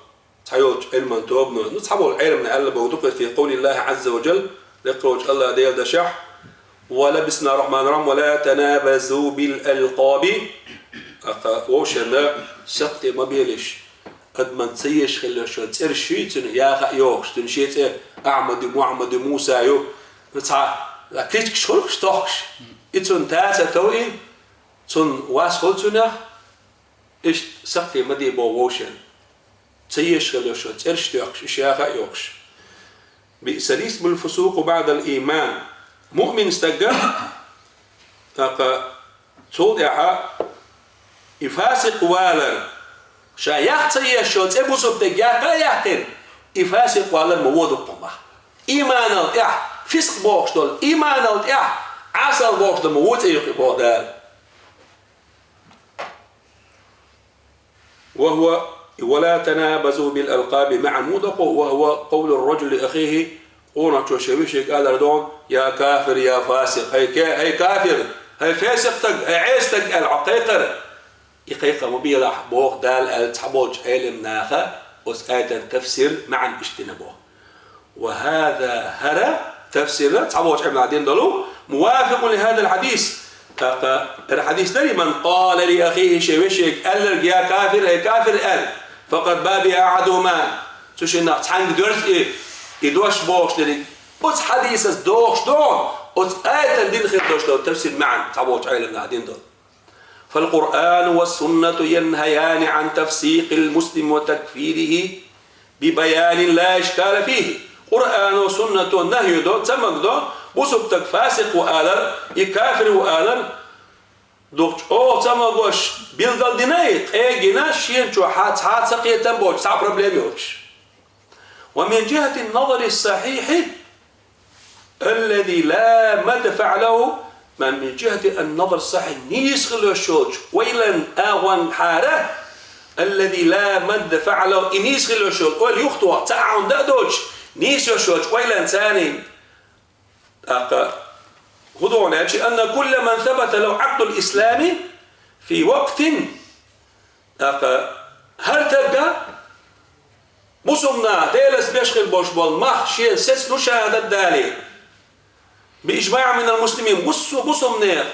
цхьайолчу Ӏилман тобано, ну, цхьаболу Ӏеламна аьлла боху дукха, في قول الله عز وجل, лекха волчу АллахӀ Делан дашехь: ولا، بسم الله الرحمن الرحيم، ولا تنابزوا بالألقاب. ТӀаккха вовшашна сакхте ма белаш, адаман ца езаш хилла йолу цӀераш шуьйцина яха а йохуш, цуьнан шен цӀе Ахьмад ю, Мухьаммад ю, Муса ю, цхьа, цхьа кличкаш хуьлуш тохкуш. И цунна таца тов и, цунна вас хуьлу цунах, иштта сакхте ма де боху вовшашна. Ца езаш хилла йолу цӀераш тоьхкуш, иштта яха а йохуш. بئس الاسم الفسوق بعد الإيمان. Муъмин стага, тӀаккха цул тӀаьхьа и фасикъ валар, ша яккха ца езаш йолу цӀе бусалба стага яккха а яьккхина, и фасикъ валар ма вон дуккха баха. Ийманал тӀаьхьа, фискъ бохуш долу, ийманал тӀаьхьа Ӏасал бохуш долу ма вон цӀе ю-кх и боху Дала. وهو، ولا تنابزوا بالألقاب, маьӀна муха ду кху, وهو قول الرجل لأخيه, къонахчо шен вешега алар ду: يا كافر، يا فاسق, хӀай ке-, хӀай кафир, хӀай фесикъ стаг, хӀай Ӏеса стаг аьлла хьо кхайкхар. И кхайкха ма белахь, боху Дала аьлла цхьаболчу Ӏеламнаха, оцу аятан тафсир маьӀна иштта дина боху. وهذا, хӀара тафсир цхьаболчу Ӏилманхьа дина долу, موافق لهذا الحديث. ТӀаккха хӀара хьадис дарий: من قال لأخيه, шен вешега аьлларг: يا كافر, хӀай кафир аьлла, فقد باء بها أحدهما, цу шиннах цхьаьнга доьрзу и, и дош бохуш дерриг. Оцу хьадисаца догӀуш ду хьуна, оцу аятан дина хир долуш долу тафсир маьӀна цхьаболчу Ӏеламнаха дина долу. فالقرآن والسنة ينهيان عن تفسيق المسلم وتكفيره ببيان لا إشكال فيه. Къуръано, суннато нахӀю до, цамаг до, бусулба стаг фасикъ ву алар, и кафир ву алар, дукха чӀогӀа цамагош билгалдина, и къегина, шена чу хьа-, цхьа а цакхетам боцуш, цхьа а проблема йоцуш. ومن جهة النظر الصحيح الذي لا مدفع له, من جهة النظر الصحيح, нийса хила йиш йолчу ойлан агӀонхьара, الذي لا مدفع له, и нийса хила йиш йолу ойла юхатоха цхьа а хӀума дан а доцуш, нийса йиш йолчу ойлан царний. ТӀаккха хӀун ду хьуна аьлча, أن كل من ثبت له عقد الإسلام في وقت, тӀаккха хӀара стагга бусулба наха Делаца беш хила болуш болу мах шен сецна ду шахӀадат дале, بإجماع من المسلمين, буссу-, бусулба нехан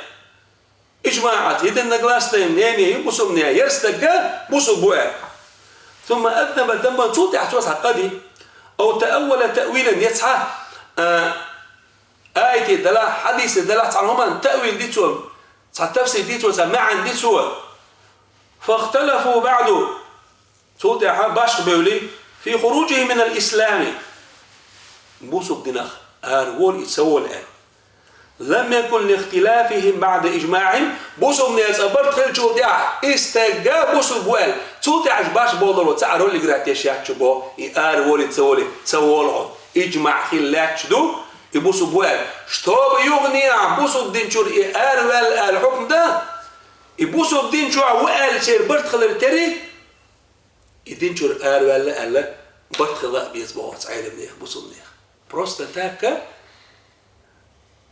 иджмаӀат, единогласное мнение ю бусулба нехан, хӀара стагга бусулба ву аьлла. ثم أذنب ذنبا, цул тӀаьхьа цо цхьа къа ди, أو تأول تأويلا, я цхьа, а, аяте делахь, хьадисе делахь, цхьана хӀуманна таъвил ди цо, цхьа тафсир ди цо, цхьа маьӀна ди цо. فاختلفوا بعد, цул тӀаьхьа башхабевлли, في خروجه من الإسلام, бусулба динах ара волу и ца волу аьлла. لم يكن لاختلافهم بعد إجماعهم, бусулба нехан цкъа барт хилчул тӀаьхьа, и стагга бусулба ву аьлла, цул тӀаьхьа уьш башха бовлур ву, цхьа а роллиград еш яц чу бо, и ара волий, ца волий, ца волу хьо, иджмаӀ хилла лаьтташ ду, и бусулба ву аьлла. Чтобы юханехьа бусулба дин чуьра и ара ваьлла аьлла хьукм дан, и бусулба дин чохь ву аьлла церан барт хилар тера, и дин чуьра ара ваьлла аьлла, барт хила а беза боху оцу Ӏеламнех, бусулба нех. Просто так,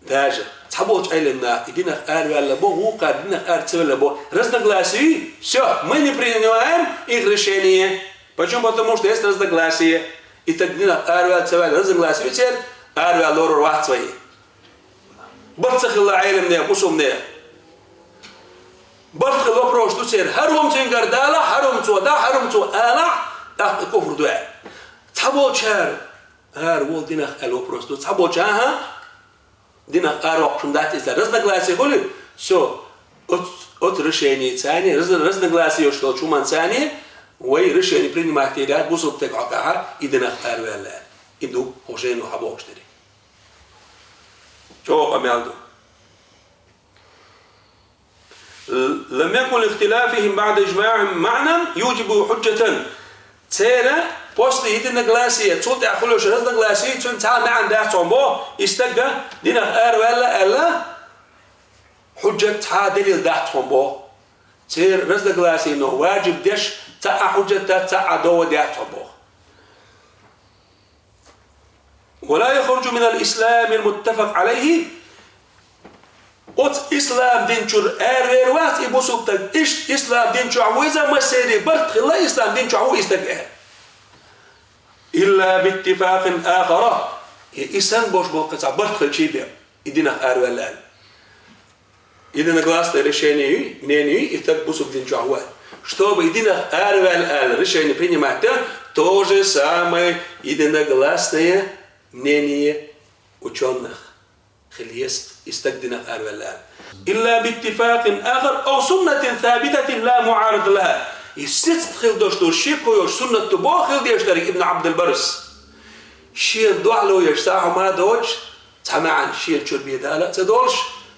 даже цхьаболчу Ӏеламнаха и динах ара ваьлла бо, вукхара динах ара ца ваьлла бо. Разногласия ю, всё, мы не принимаем их решение. Почему? Потому что есть разногласия. И так динах ара ваьлла ца ваьлла, разногласия ю церан, ара ваьлла лорур вац вай. Барт ца хилла Ӏеламнех, бусулба нех. Барт хилла вопрос ду церан. ХӀара хӀума цуьнгара далахь, хӀара хӀума цо дахь, хӀара хӀума цо алахь, тӀаккха и куфр ду аьлла. Цхьаболчара ара волу динах аьлла вопрос ду. Цхьаболчара, хӀа, динах ара воккхуш хӀума дац иза. Разногласия хуьлу, всё, оц-, оцу решеница, раз-, разногласия йолуш долчу хӀуманца вай решение принимать дийр яц, бусулба стаг хьокъехь и динах ара ваьлла аьлла. И ду хӀокху жайно хьабохуш дерг. ЧӀогӀа къамел ду. لم يكن لاختلافهم بعد إجماعهم معنى يوجب حجة. Церан после единогласия, цул тӀаьхьа хуьлуш разногласия, цуьнан цхьа а маьӀна дац хьуна бо, и стагга динах ара ваьлла аьлла, хьуджат, цхьа а далил дац хьуна бо. Церан разногласино важиб деш цхьа а хьуджат дац, цхьа а дову дац хьуна бо. ولا يخرج من الإسلام المتفق عليه. Оцу ислам дин чуьра аравер вац и бусулба стаг. Иштта ислам дин чохь ву иза, массеран барт хилла ислам дин чохь ву и стаг аьлла. إلا باتفاق آخر. И, и санна болуш болу кхин цхьа барт хилчий бен, и динах араваьлла аьлла. Единогласное решение ю, мнение ю, и стаг бусулба дин чохь ву аьлла. Чтобы и динах араваьлла аьлла решение принимать дан, то же самое единогласное мнение учёных хила еза, и стаг динах араваьлла аьлла. إلا باتفاق آخر أو سنة ثابتة لا معارض لها. И сицат хила долуш долу шеко йолуш суннат ду боху хила дезаш дерг Ибн Ӏабдулбаррас. Шена дуьхьало еш цхьа хӀума доцуш, цхьа маьӀна шена чуьра бен дала а ца долуш,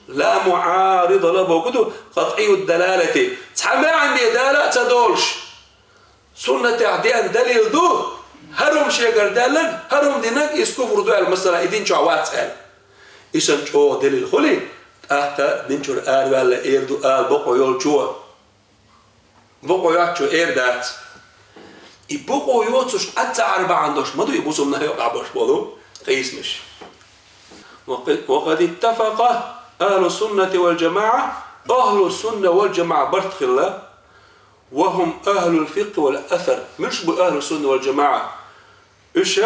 لا معارض لها бохург ду, قطعي الدلالة, цхьа маьӀна бен дала а ца долуш. Суннатехь деана далил ду, хӀара хӀума шегара даьлларг, хӀара хӀума динарг иза куфр ду аьлла, масала, и дин чохь вац аьлла. И санна чӀогӀа далил хуьлий, тӀаккха дин чуьра араваьлла эр ду ала бакъо йолчо. Бакъо йоцчо эр дац. И бакъо йоцуш Ӏад ца Ӏар бахьана долуш ма ду и бусулба нах юкъахь болуш болу къийсамаш. وقد، وقد اتفق أهل السنة والجماعة, ахӀлу сунна вал джамаӀа барт хилла, وهم أهل الفقه والأثر. Муьлш бу ахӀлу сунна вал джамаӀа? Уьш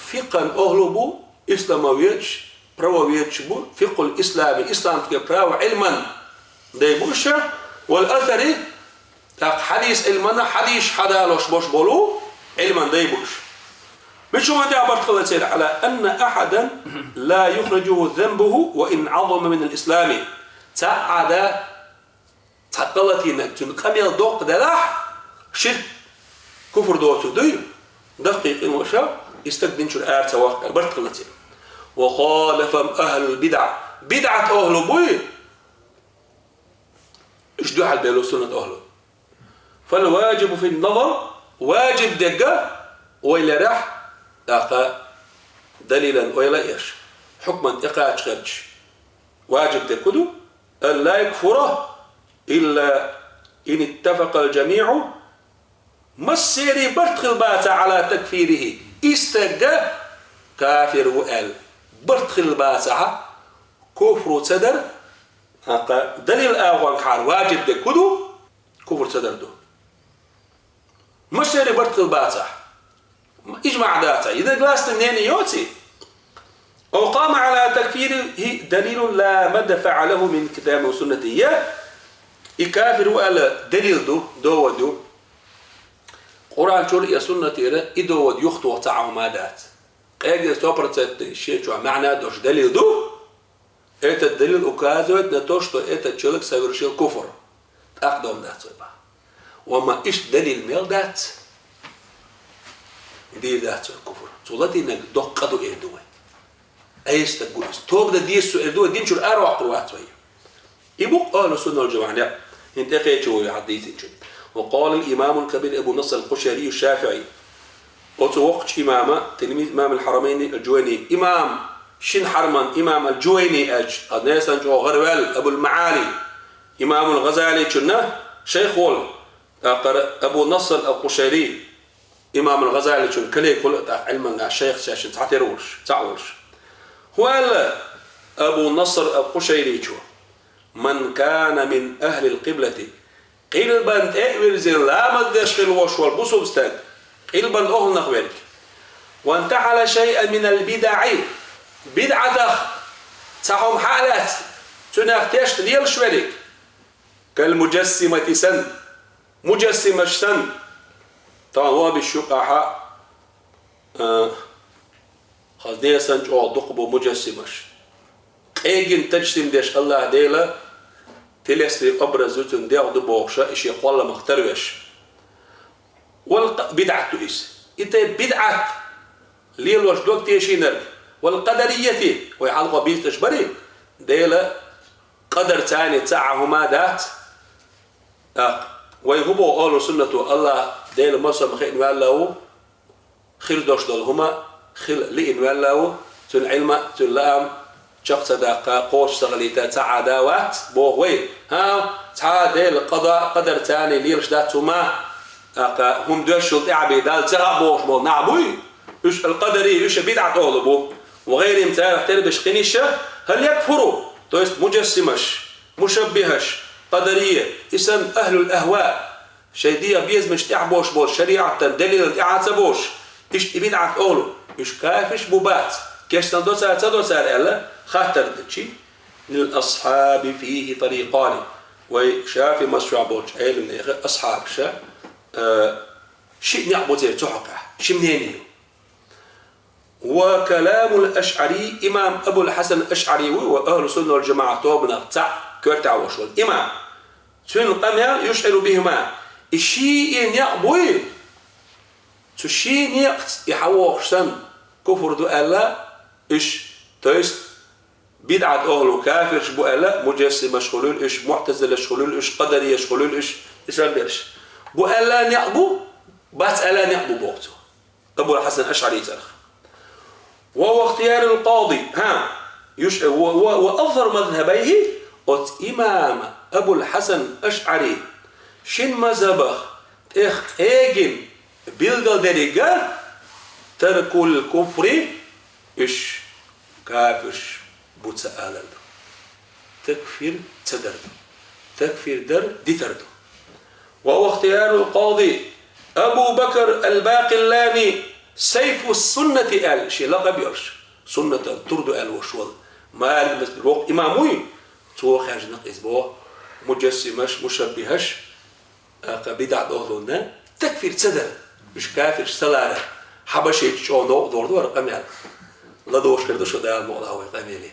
фикъхьан ахӀлу бу, исламоведаш, правоведаш бу, фикъхул ислами, исламское право Ӏилман дай бу уьш, вал асари, тӀаккха хьадис Ӏилмана, хьадисаш хьадалош бош болу Ӏилман дай бу уьш. Мича хӀуманна тӀехь барт хилла церан? على أن أحدا لا يخرجه ذنبه وإن عظم من الإسلام. Цхьа а да, Цхьа гӀалатийнаг цуьнан къамел доккха делахь, ширк, куфр доцург дуй, даккхий къиноша, и стаг дин чуьра ара ца ваккха, барт хилла цуьнан. وخالف أهل البدع, бидӀат охӀлу буй, уьш дуьхьал белла суннат охӀлу. فالواجب في النظر, важиб дерг ойларехь, тӀаккха далилан ойла еш, хьукман тӀекхача хилча, важиб дерг хӀун ду? أن لا يكفر إلا إن اتفق الجميع, массерий барт хилла бацахь, على تكفيره, и стаг кафир ву аьлла, барт хилла бацахь, куфр ца дар, тӀаккха далил агӀонгахьара важиб дерг хӀун ду? Куфр ца дар ду. Массерий барт хилла бацахь, ижмаӀ дацахь, единогласное мнение йоций, أو قام على تكفيره دليل لا مدفع له من كتاب وسنة, я и кафир ву аьлла далил ду, довод ю, Къуръан чуьра я суннатера и довод юхатоха цхьа а хӀума дац. Къегина сто процентный шен чохь маьӀна долуш далил ду, этот далил указывает на то, что этот человек совершил куфр. ТӀаккха дом дац вай баха. Ва ма иштта далил мел дац, дийр дац вай куфр. Цу латийнаг доккха къа ду эр ду вай. Айса стаг ву иза. Тоба дан деза цо эр ду вай, дин чуьра араваккхар вац вай. И бу-кх ахӀлу сунна вал жамаӀан некъ, хӀинца тӀекхеча вай хьадийцинчун. وقال الإمام الكبير أبو نصر القشيري الشافعي. Оцу воккхачу имама, тилмиз имам аль-Хьарамайни аль-Джувайни, имам, шин хьараман имам аль-Джувайни аьлча, а несан чӀогӀа гӀараваьлла, Абул-МаӀали, имамул ГӀазаличунна шайх волу, тӀаккха Абу Наср аль-Къушайри, имамул ГӀазаличун коллега хуьлу тӀаккха Ӏилманна шайх шаьшшинца цхьатерра волуш, цхьаъ волуш. ХӀун аьлла Абу Наср аль-Къушайричо: من كان من أهل القبلة, къилбан тӀе а вирзина ламаз деш хилла волуш волу бусулба стаг, къилбан охӀланах верг, وانتحل شيئا من البدع, бидӀатах цхьа хӀума хьа а лаьцна, цуьнах тешна лелаш верг, كالمجسمة санна, муджассимаш санна, тахана вон биш юкъахь а, хаза несан чӀогӀа дукха бу муджассимаш. Къегина таджсим деш АллахӀ Делан телесный образ ю, цуьнан дегӀ ду бохуша, и шен кхолламах тарвеш. Вал къа-, бидӀат ду иза. И тӀе бидӀат лелош дог тешийнарг. Вал къадарийяти, вай хьалха бийцинарш барий, Делан къадарца цхьа а хӀума дац. ТӀаккха вай хӀун боху ахӀлу суннато: АллахӀ Дела массо а хиъна ваьлла ву, хир долуш долу хӀума хила лиъна ваьлла ву, цуьнан Ӏилма, цуьнан лаам чекх ца даккха, кхочуш ца хилийта цхьа а да вац, боху вай. ХӀан, цхьа а Делан къада, къадарца цхьа а лелаш дац хӀума, тӀаккха хӀума доьшшул тӀаьхьа бен Далла ца хаьа бохуш болу нах буй? Уьш аль-къадарий, уьш а бидӀат охӀла бу. Ва гӀайрихӀим, царах тербеш къинийша, хӀал якфуру, то есть муджассимаш, мушаббихӀаш, къадарийя, и санна ахӀлул ахӀва, шайн дегӀан безамаш тӀехь болуш болу, шариӀатан далилан тӀаьхьа ца болуш, иштта и бидӀат олу, уьш кафирш бу бац, кестан до цара, ца до цара аьлла, хаттар дичи, лил асхьаби фийхи тарикъани, вай шафи мазхьаб болчу Ӏеламнехан асхьабаша, э, ши некъ бу церан цу хьокъехь, ши мнение ю. Ва каламул ашъари, имам Абул Хьасан Ашъари ву, ва ахӀлу сунна вал жамаӀа тобанах цхьаъ коьртехь волуш волу имам. Цуьнан къамел юшъиру бихима. И ши и некъ буй, цу ши некъаца и хьан вохуш санна, куфр ду аьлла, уьш, то есть, бидӀат охӀлу кафирш бу аьлла, муджассимаш хуьлийла уьш, муътазилаш хуьлийла уьш, къадарияш хуьлийла уьш, и санна берш. Бу аьлла некъ бу, бац аьлла некъ бу боху цо. Абул Хьасан Ашъари царах. Ва, ва ихтиярул къади, хӀа, юш-, ва, ва, ва азхьару мазхьабайхи, оцу имам Абул Хьасан Ашъари шин мазхьабах тӀех къегина билгалдеррига таркул куфри, уьш кафирш бу ца алар ду. Такфир ца дар ду. Такфир дар дитар ду. Ва, ва ихтиярул къади Абу Бакр аль-Бакъиллани, Сайфу суннати аьлла, шен лакъаб йолуш, суннатан тур ду аьлла волуш волу, Малик мазхьабан воккха имам вуй, цо хаьржина-кх иза боху, муджассимаш, мушаббихаш, тӀаккха бидӀат охӀлунна такфир ца дар, уьш кафирш ца ларар, хьабашийчу чӀогӀа новкъа догӀур ду хӀара къамел. ЛадогӀуш хир ду шу Дала мукъ лахь вай къамеле.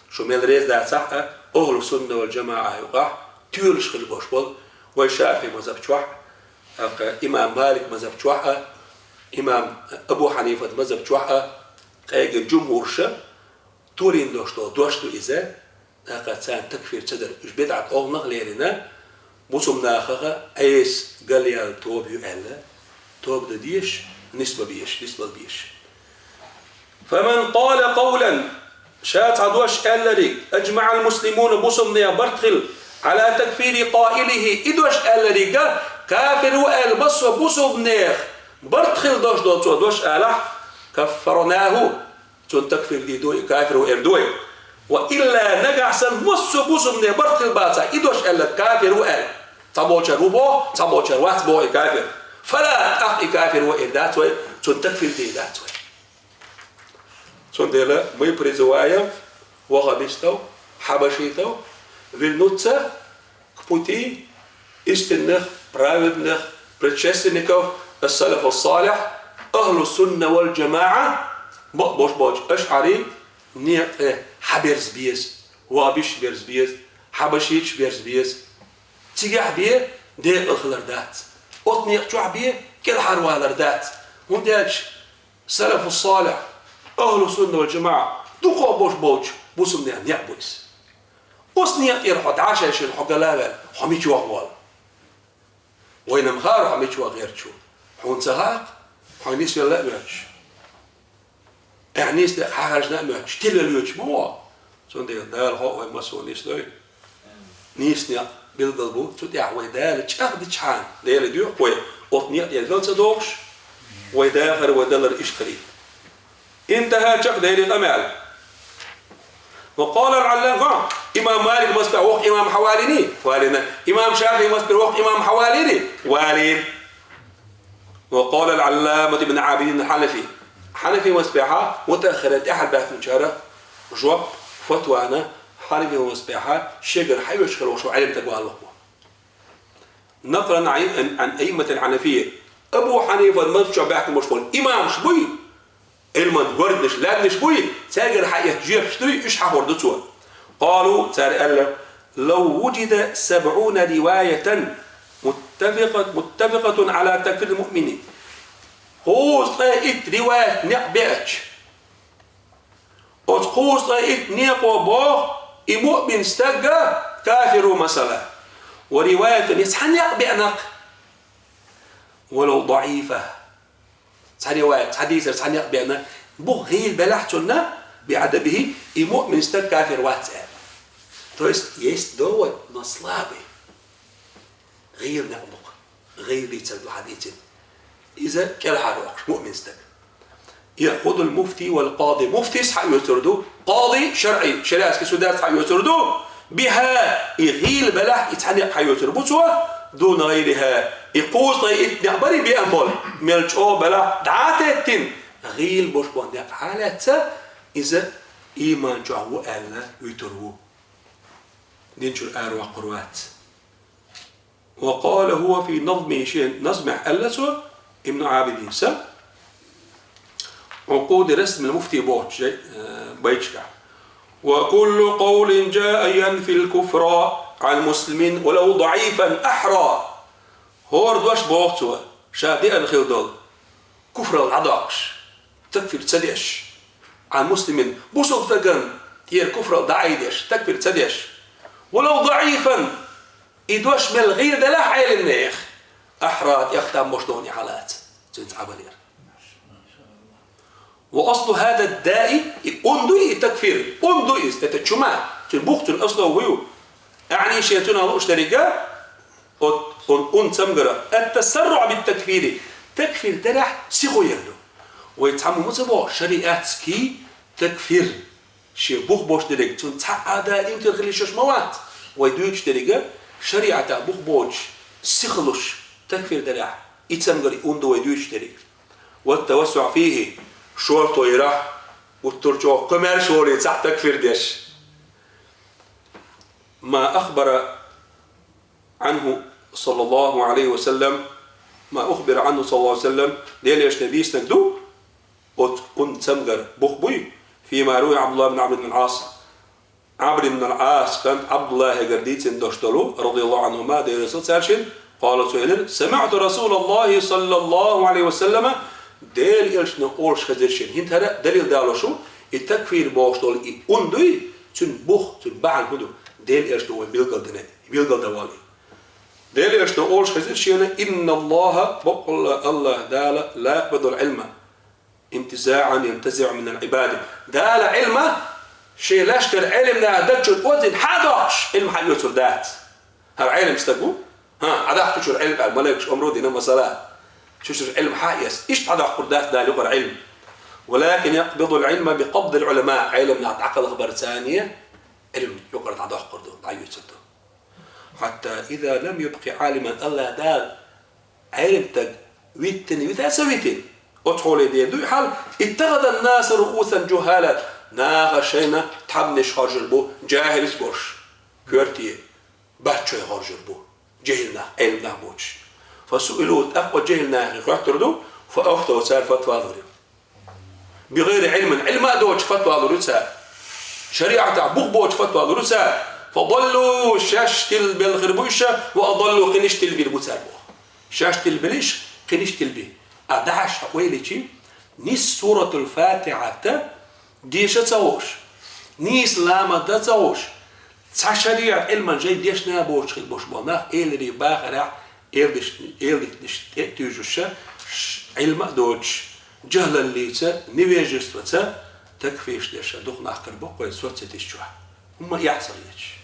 Шу мел реза дацахь а, ахӀлу сунна вал жамаӀа юкъахь тоьлуш хилла болуш болу вай ШафиӀи мазхаб чохь а, тӀаккха имам Малик мазхаб чохь а, имам Абу Хьанифат мазхаб чохь а, къегира жумхӀураша, турин дош долу дош ду иза, тӀаккха царна такфир ца дара, уьш бидӀат олу нах лерина, бусулба нахаха Ӏеса галъяла тоба ю аьлла, тоба дан дезаш, нисбан безаш, нисбала безаш. فمن قال قولا, ша цхьа дош аьллариг, أجمع المسلمون, бусулба нехан барт хилла, على تكفير قائله, и дош аьлларига кафир ву аьлла массо бусулба нехан барт хилла дош долу цо дош алахь, كفرناه, цунна такфир дийр ду, и кафир ву эр ду вай. وإلا, нагахь санна массо бусулба нехан барт хилла бацахь, и дош аьлларг кафир ву аьлла, цхьаболчара ву боху, цхьаболчара вац боху и кафир. فلا, тӀаккха и кафир ву эр дац вай, цунна такфир дийр дац вай. Цундела мы призываем ваххабистов, хьабашитов вернуться к пути истинных, праведных предшественников, ас-салафу салих, ахлу сунна валь джамаа, бо-, бош болчу ашъари некъа тӀе хьаберза беза, ваххабисташ берза беза, хьабашиташ берза беза. Цигахь бен декъала хилар дац. Оцу некъа чохь бен кӀелхьарвалар дац. ХӀунда аьлча салафу салих, ахлу сунна валь джамаа, дукха бош болчу бусулба нехан некъ бу иза. Оцу некъа тӀера хьо дӀа а шайшина, хьо гала а ваьлла, хьо мича ваха воллу? Вайна-м хаьара хьо мича ваха гӀерташ ву. Хьуна ца хаьа-кх, хьо нисвелла а моьттуш. Ахьа нийса некъ хьахьаьжна а моьттуш, тилла лоьцуш ма ву хьо. Цундела Дала хьо а вай массо а нисдойла. Нийса некъ билггал бу, цу тӀехь вай Дала чӀагӀдичхьана, Делан доьху вай, оцу некъа тӀера гал ца дохуш, вай дахар, вай далар иштта хилийта. انتهى, чекхдели къамел. وقال العلامة, имам Малик мас бехь воккха имам хьан валийний? Валийна. Имам ШафиӀи мас бехь воккха имам хьан валийний? Валийна. وقال العلامة ابن عابدين الحنفي. Хьанафи мас бехьа мутааххиран тӀаьхьара баьхкинчара жоп, фатвана, Хьанафи мас бехьа шегара хьайоьцуш хила волуш Ӏелам таг валлакхо. نقلا عن، عن أئمة الحنفية. Абу Хьанифан мазхаб чохь баьхкина болуш болу имамаш буй, Ӏилман гӀордаш, лаьмнаш буй, цаьргара хьаэцна жоьпаш дуй, уьш хьахор ду цо. قالوا, цара аьлла: لو وجد سبعون رواية متفقة، متفقة على تكفير المؤمن. Кхузткъе итт риваят некъ беача, оцу кхузткъе итт некъо боху, и муъмин стаг кафир ву, масала. ورواية, я цхьа некъ беана-кх. ولو ضعيفة. Цхьа риваят, цхьа дийцар, цхьа некъ беана, бух гӀийла белахь цунна, بعدمه, и муъмин стаг кафир вац аьлла. То есть, есть довод, но слабый. ГӀийла некъ бу-кх. ГӀийла дийцар ду хьан дийцина. Иза кӀелхьарвоккхуш, муъмин стаг. يأخذ المفتي والقاضي. Муфтис хьаоьцур ду, къади, шарӀи, шариатский судьяс хьаоьцур ду, بها, и гӀийла белахь, и цхьа некъ хьаоьцур бу цо, دون غيرها. И кхузткъе итт некъ барий беана болу, мел чӀогӀа белахь дӀа а теттина, гӀийла бош болу некъ хьалаьцна, иза ийман чохь ву аьлла вуьтур ву. Дин чуьра араваккхур вац. وقال هو في نظمه, шен назмехь аьлла цо, Ибн Ӏабидинса, Ӏукъуди Расмил Муфти бохучу жай-, э, байташкахь: وكل قول جاء ينفي الكفر عن مسلم ولو ضعيفا أحرى. ХӀора дош, боху цо, ша деана хила долу, куфрал дӀадоккхуш, такфир ца деш, عن مسلم, бусалба стагана тӀера куфрал дӀаайдеш, такфир ца деш, ولو ضعيفا, и дош мел гӀийла делахь Ӏелам нехан, أحرى, тӀех там бош долу некъ хьалаца цуьнца Ӏамал яр. وأصل هذا الداء, и ун ду и такфир, ун ду иза, это чума, цуьнан бух, цуьнан асло хӀун ю? أعني, шен цунах лууш деррига, от, ун, ун цамгара, التسرع بالتكفير, такфир дарехь сихо яр ду. Вай цхьаммо ма ца боху, шариатский такфир. Шен бух бош дерриг, цунна цхьа а да инкар хила йиш йолуш ма вац. Вай дуьйцуш деррига, шариатан бух боцуш, сихалуш, такфир дарехь, и цамгар и ун ду вай дуьйцуш дерриг. والتوسع فيه, шорто ярахь, гуттар а чӀогӀа кхамаьрша волий цхьаъ такфир деш. ما أخبر عنه صلى الله عليه وسلم، ما أخبر عنه صلى الله عليه وسلم, Делан Элчане дийцинарг ду, оцу ун цамгар бух буй, فيما روي عن عبد الله بن عمرو بن العاص. Ӏамр ибн ал-Ӏас кӀант Ӏабдуллахьегара дийцина дош долу, радияллаху Ӏанхума, Дела реза хуьлда цаьршинна, къала, цо элира: «Самиъту Расулаллахи саллаллаху Ӏалайхи ва саллама», Дела Элчано олуш хезира шена. ХӀинца хӀара далил далош ву, и такфир бохуш долу и ун дуй, цуьнан бух, цуьнан бахьана хӀун ду, Дела Элчано вай билгалдина, билгалдан волу и. Дела Элчано олуш хезира шена: «Инналлаха, баккъалла Аллах Дала, ла якъбидул Ӏилма интизаӀан янтазиӀу минал Ӏибади». Дала Ӏилма, шен лаьшкара Ӏелам наха дагчуьра озийна хьа а доккхуш, Ӏилма хьа оьцур дац. ХӀара Ӏелам стаг ву? ХӀа, хьа дахка чуьра Ӏилма аьлла, малайкаш омра дина масала. Чуьра Ӏилма хьа а эцна, иштта хьа доккхур дац Дала юкъара Ӏилма. «Валакин якъбидул Ӏилма бикъабдил Ӏулама», Ӏелам наха дӀакхалхабарца Ӏилма юкъара дӀадоккхур ду, дӀаоьцур ду. «Хьатта иза лам юбкъи Ӏалиман», Аллах Дала Ӏелам стаг виттина вита а ца витина, оцу хьоле дер дуй хьал, «иттахазан насу руусан жуххала», наха шайна тхьамнаш хоржур бу, жахӀилаш болуш, коьрте баччой хоржур бу, жехӀил нах, Ӏелам нах боцуш. «Фасуилу», тӀаккха жехӀил нахе хоьттур ду, «фаафтав», цара фатва лур ю. «БигӀайри Ӏилмин», Ӏилма а доцуш фатва лур ю цара. ШариӀатехь бух боцуш фатва лур ю цара. «Фадаллу», шаьш тилбелла хир бу уьш, «ва адаллу», кхиниш тилбийр бу цара боху. Шаьш тилбелла уьш, кхиниш тилби. А дахьаш хьо ойла йичи, нийса суратул Фатихьат деша ца вовш, нийса ламаз дан ца вовш, цхьа шариӀат Ӏилман жай дешна а боцуш хила болуш болу нах, эларе бахарехь, эладиш-, эладитанаш тӀе а туьйжуш, ш-, Ӏилма а доцуш, жахӀлаллица, невежествоца такфирш деш дукха нах кара бу-кх вайн соцсеташ чохь. ХӀумма эхь ца хеташ.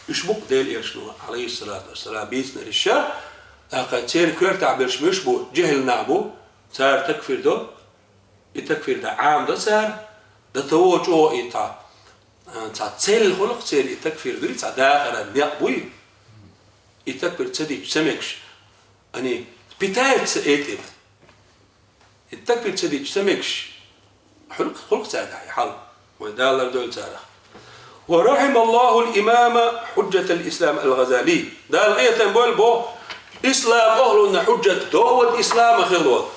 Уьш бу-кх Делан Элчано, Ӏалайхиссалату вассалам, бийцинарш, тӀаккха церан коьртехь берш муьш бу, жехӀил нах бу, цара такфир до, и такфир дан Ӏамадо цара, дан ца во чӀогӀа и цхьа, а, цхьа цель хуьлу-кх церан и такфир дуй, цхьа дахаран некъ буй. И такфир ца дича ца мегаш, они питаются этим. И такфир ца дича ца мегаш, хуьлу-кх, хуьлу-кх цаьргахь и хьал. Вай Дала лардойла царах. «Ва рахьималлахул имама хьуджжатал ислам ал-Гъазали». Дала къинхетам бойла боху, ислам ахлунна хьуджжат, довод ислама хилла волу.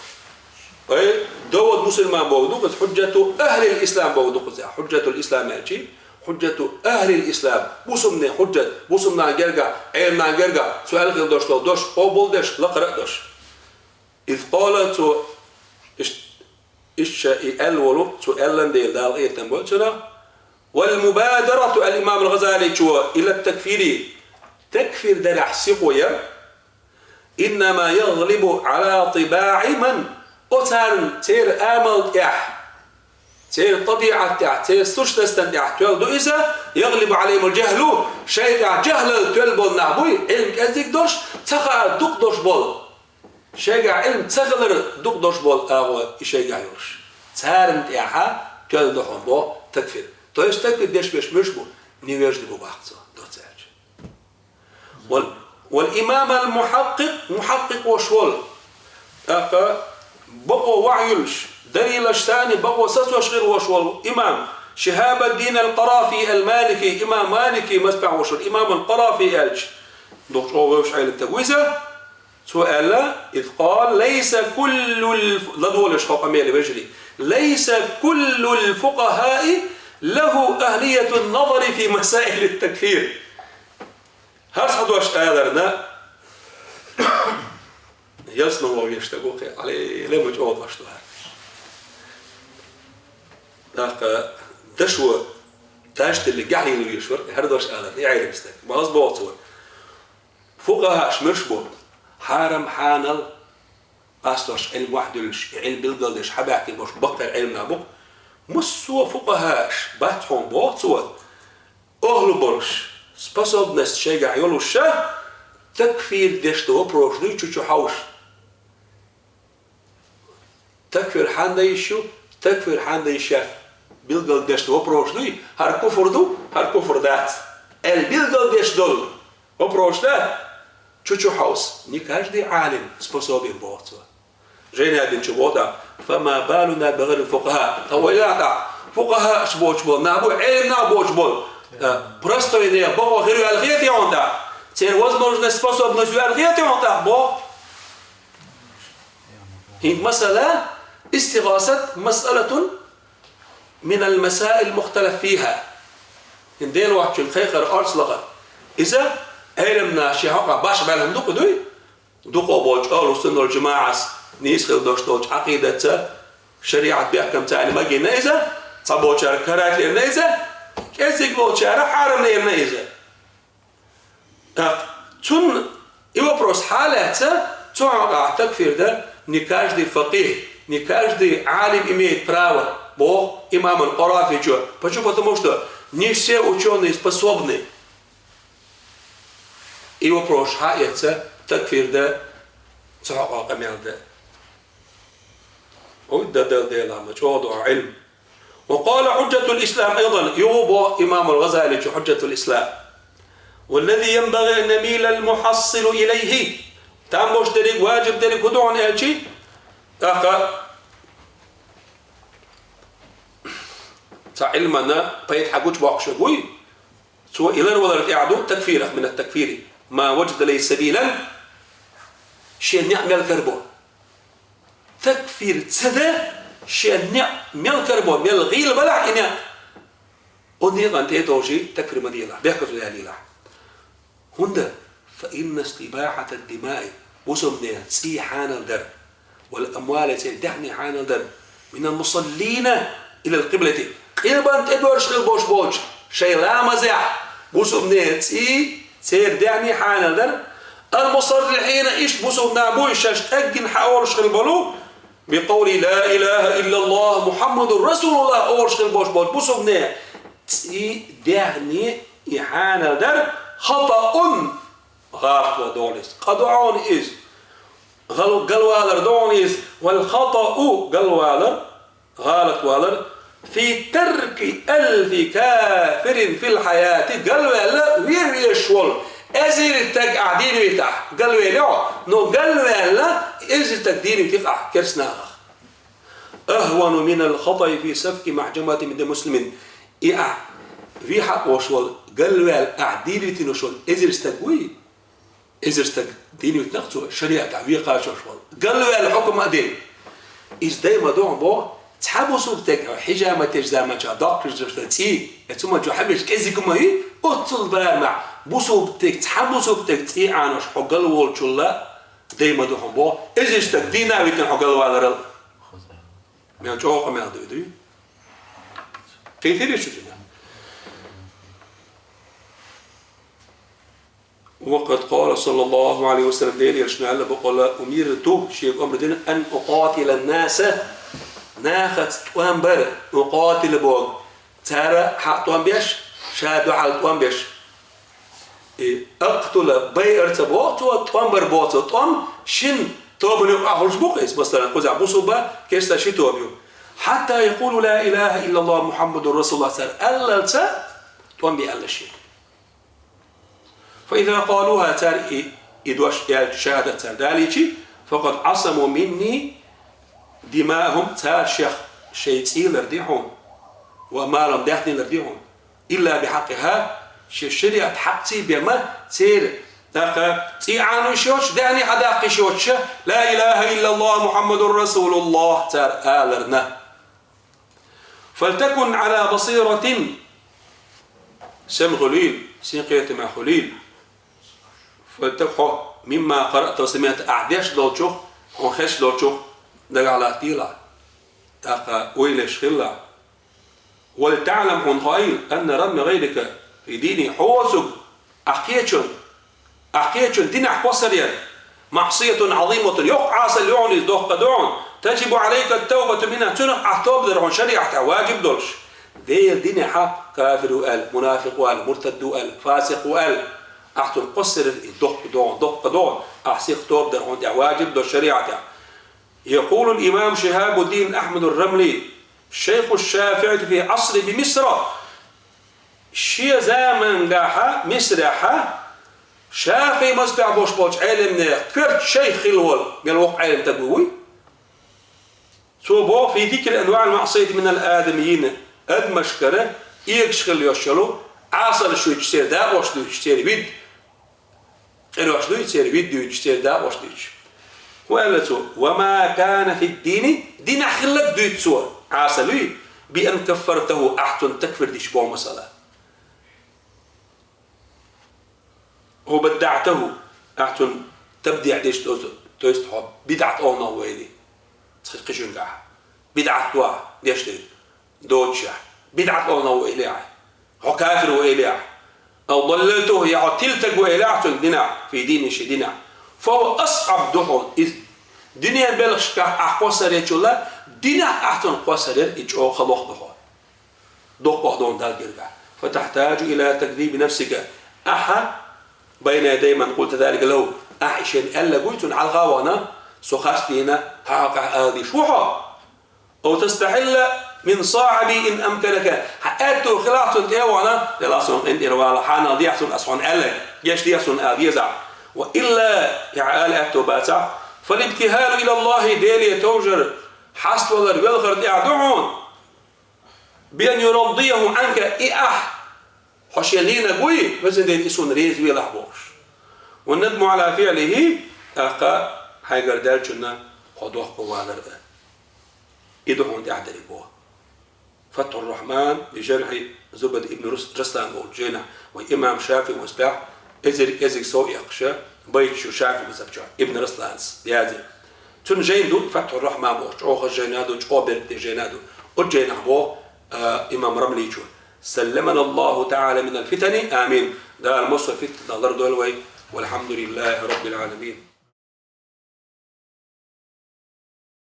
Ай, довод мусульман боху ду-кх иза, хьуджжату ахлил ислам боху ду-кх иза. Хьуджжатул ислам аьлчи, хьуджжату ахлил ислам, бусумне хьуджжат, бусумнан герга, Ӏеламнан герга, цу аьлла хилла дош долу дош, къобалдеш, лакхара а дош. Из къала, цо иш-, иштта и аьлла волу, цо аьллан дела Дала къинхетам бойла цунах. «Вал мубадарату», аьлла имам ал-Гъазаличо, «илат такфири», такфир дарехь сихо яр, «иннама ягълибу Ӏала тибаӀи ман», оцарна церан амал тӀехь, церан тӀабиӀат тӀехь, церан сущностан тӀехь тоьлла ду иза, «ягълибу Ӏалайхимул жахӀлу», шайн тӀехь жахӀлал тоьлла болу нах буй, Ӏилма кӀезиг долуш, ца хаар дукха долуш болу. Шайгахь Ӏилма ца хилар дукха долуш болу агӀо и шайгахь йолуш. Царна тӀехьа тоьлла ду хьуна боху такфир. То есть такфир деш берш муьш бу, невежда бу боху цо, доцца аьлча. Вал, вал имам ал-мухьаккъикъ, мухьаккъикъ волуш волу. ТӀаккха бакъо ваӀ йолуш, далилаш санна бакъо сацош хир волуш волу имам Шихабаддин ал-Къарафи ал-Малики, имам Малики мазхӀабехь волуш волу имам ал-Къарафи аьлча, дукха чӀогӀа вевзаш Ӏелам стаг ву иза. Цо аьлла, из къала, лайса куллул, ладогӀалаш хьо къамеле вежарий, лайса куллул фукъахаи лаху ахлиятун назари фи масаилит такфир. ХӀара цхьа дош аларна, ялсамане вогӀу вешан стаг ву кхин, Ӏалеле ма чӀогӀа дош ду хӀара. ТӀаккха дашо таш делли гахьлийла веш вара, хӀара дош аларна, и Ӏелам стаг. База боху цо. Фукъахааш муьш бу, хьарам-хьанал къастош, Ӏилма вахдуьллуш, и Ӏилма билгалдеш, хьабаьхкина болуш баккхий Ӏилма нах бу-кх. Массо а фукъахааш бац хьуна боху цо, охӀла болуш, способность шайгахь йолуш ша, такфир деш ду вопросаш дуй чу-чу хьовш. Такфир хьанна йиш ю, такфир хьанна йиш яц билгалдеш ду вопросаш дуй, хӀара куфр ду, хӀара куфр дац аьлла билгалдеш долу вопросаш дац, чу-чу хьовса, не каждый Ӏалим способен боху цо. Жайнабин чу боху тӀаккха, фама балуна бигӀайрил фукъахӀа. Ткъа ойла йо тӀаккха, фукъахӀааш боцуш болу нах бу, Ӏелам нах боцуш болу. Э, простой нехан бакъо хир ю аьлла хетий хьуна тӀаккха? Церан возможность, способность ю аьлла хетий хьуна тӀаккха боху? ХӀинца масала, истигӀасат масъалатун минал масаил мухталаф фиха. ХӀинца Дела воацачун кхайкхар, орцлахар. Иза Ӏелам наха шоай хьокъехь башха баьлла хӀума ду-кх, дуй? Дукха болчу Ахьлу-Сунна вал-ЖамаӀас нийса хила долуш долчу Ӏакъидаца, шариӀат бехкам царна магийна иза, цхьаболчара карахӀат лерина иза, кӀезиг болчара хьарам лерина иза. ТӀаккха цунна и вопрос хьалаьцна, цу хьокъехь такфир дан не каждый факъихӀ, не каждый Ӏалим имеет право, боху имам аль-Къарафичо. Почему? Потому что не все учёные способны и вопрос хьаэца такфир дан, цу хьокъехь къамел дан. Ой, дан Дела, ма чӀогӀа ду Ӏилма. وقال حجة الإسلام أيضا, юха боху имам аль-ГӀазаличо, Хьуджатуль-Ислам: والذي ينبغي أن يميل المحصل إليه, там болуш дерриг, важиб дерриг хӀун ду хьуна аьлчи, тӀаккха цхьа Ӏилманна пайда хьан гучубоккхуш верг вуй, цо и ларвалар тӀехь ду такфирах, من التكفير ما وجد إليه سبيلا, шен некъ мел карабо. Такфир ца дан шен некъ мел карабо, мел гӀийла балахь и некъ, оцу некъана тӀе а товжий, такфир ма делахь, бехказло ялийлахь. ХӀунда: فإن استباحة الدماء, бусалбанийн цӀий хьанал дар, والأموال, церан даьхний хьанал дар, من المصلين إلى القبلة, къилбан тӀе доьрзуш хила болуш болчу шайн ламазехь бусалбанийн цӀий, церан даьхний хьанал дар, المصرحين, иштта бусалба нах бу, шаьш тӀаьггина хьан олуш хила болу, بقول لا إله إلا الله محمد رسول الله олуш хила болуш болчу бусалбанийн цӀий, даьхний и хьанал дар, خطأ, гӀалат ван догӀу иза, къа догӀу иза, гӀал-, галвалар догӀу иза, والخطأ, галвалар, гӀалат валар, في ترك ألف كافر في الحياة, галваьлла вер везаш волу эзар стаг ахь дийна витахь, галвелла хьо, но галваьлла эзар стаг дийна витахь ахь керста нахах. أهون من الخطأ في سفك محجمة من دم مسلم. И ахь вихьа а волуш волу, галваьлла ахь дийна витина волуш волу эзар стаг вуй? Эзар стаг дийна витина-кх цо, шариатехь вен кхачош волу. Галваьлла хьукма а дина. Иза дай ма ду хьуна боху, цхьа бусалба стаг хьо хьижамат еш заманчохь доккхуш дерш дан цӀий, я цу ма чу хьан веш кӀезиг ма ю, оццул барамехь бусалба стаг, цхьа бусалба стаг цӀий Ӏанош хьо галволчул а дай ма ду хьуна боху, эзар стаг дийна а витина хьо галваларал. Мел чӀогӀа къамел ду и, дуй? Кхийтира шу цуьнан? وقد قال صلى الله عليه وسلم, Делан Элчано аьлла бакъалла: أمرت, шега омра дина, أن أقاتل الناس, нахаца тӀом бар, أقاتل боху, цара хьан тӀом беш, ша дуьхьал тӀом беш. И أقتل, байар ца боху цо, тӀом бар боху цо, тӀом шина тобанна юкъахь хуьлуш бу-кх иза, масала, кхузахь бусалба, керста ши тоба ю. حتى يقولوا لا إله إلا الله محمد رسول الله, цара аллалца тӀом бе аьлла шега. فإذا قالوها, цара и, и дош аьлча, шахӀадат цара далийчи, فقد عصموا مني دماءهم, цара шех шайн цӀий ларди хьуна, وأموالهم, даьхни ларди хьуна, إلا بحقها, шен шариӀат хьакъций бен ма, церан, тӀаккха цӀий Ӏано йиш йоцуш, даьхни хьадаккха йиш йоцуш, لا إله إلا الله محمد رسول الله цара аларна. فلتكن على بصيرة, сема хуьлийла, синкхетамехь хуьлийла. فلتكن, хьо, مما قرأت وسمعت, ахь деш долчух, хьуна хезаш долчух дагахь латтийла, тӀаккха ойла еш хилла. ولتعلم, хьуна хаийла, أن رمي غيرك في ديني, хьоьцург ахь кхечун, ахь кхечун динехь кхоссар яр, معصية عظيمة, йоккха Ӏасалла ю хьуна иза, доккха ду хьуна, تجب عليك التوبة منها, цунах ахь тоба дар хьуна шариӀатехь важиб долуш. Делан динехь кафир ву аьлла, мунафикъ ву аьлла, муртад ву аьлла, фасикъ ву аьлла, ахь цунах кхоссар яр, иза доккха ду хьуна, доккха ду хьуна, ахь сиха тоба дар хьуна тӀехь важиб долуш шариӀатехь. يقول الإمام شهاب الدين أحمد الرملي, شيخ الشافعية في عصره بمصر, шен заманахь Мисрехь ШафиӀи мазхабехь болуш болчу Ӏеламнех коьрта шайх хилла волу, мел воккха Ӏелам стаг ву вуй. Цо боху: في ذكر أنواع المعصية من الآدميين, адамашкара эгаш хилла йолуш йолу Ӏасалаш дуьйцуш, церан дакъош дуьйцуш, церан вид, къинош дуй, церан вид дуьйцуш, церан дакъош дуьйцуш. ХӀун аьлла цо? وما كان في الدين, динехь хилларг дуьйцу цо, Ӏасалуй, بأن كفرته, ахь цунна такфир дича боху, масала. أو بدعته, ахь цунна табдиӀ деш доцу, то есть хьо бидӀат олу нах ву элира. Цхьа кхишуьнгахь. БидӀат ву ахь деш дерг. Доцушехь. БидӀат олу нах ву элира ахь. Хьо кафир ву элира ахь. أو ضللته, я хьо тилла стаг ву элира ахь цунна динехь, في دينه, шен динехь. فهو أصعب, ду хьуна иза. Дуьненан белхашкахь ахь кхоссар ечул а, динехь ахь цунна кхоссар яр, и чӀогӀа хала воккха ду хьо. Доккхох дона Далла гергахь. فتحتاج إلى تكذيب نفسك. Ахьа بين يدي من قلت ذلك له. Ахьа и шена аьлларг вуй цунна хьалха а вахана, со харцдийна хьан хьокъехь ала дезаш ву хьо. أو تستحل من صاحبي إن أمكنك. Хьан аьтто хилахь цунна тӀе а вахана, Дела, сон къинтӀера вала, хьанал дехьа цунна ас хьуна аьлларг, гечдехьа цунна ала дезахь. وإلا, и хьан ала аьтто бацахь, فالابتهال إلى الله, Деле товжар, хьаставалар, велхар тӀехь ду хьуна. بأن يرضيه عنك, и ахь хьо шен лийнарг вуй, везан Дела, и суна реза велахь бохуш. والندم على فعله, тӀаккха хьайгара даьллачунна хьо дохко валар а. И ду хьуна тӀаьхьа дерг боху. فتح الرحمن بشرح زبد ابن رس-, رسلان олучу жайнахь, вайн имам ШафиӀи мазхабехь эзар кӀезиг сов эккхаш байташ ю ШафиӀи мазхаб чохь, Ибн Расланас язйина. Цуьнан жайна ду Фатхьур-Рахьман боху, чӀогӀа хаза жайна ду, чӀогӀа беркате жайна ду. Оцу жайнахь боху, а, имам Рамличо: سلمنا الله تعالى من الفتن, амин. Дала массо а фитнанах лардойла вай. والحمد لله رب العالمين.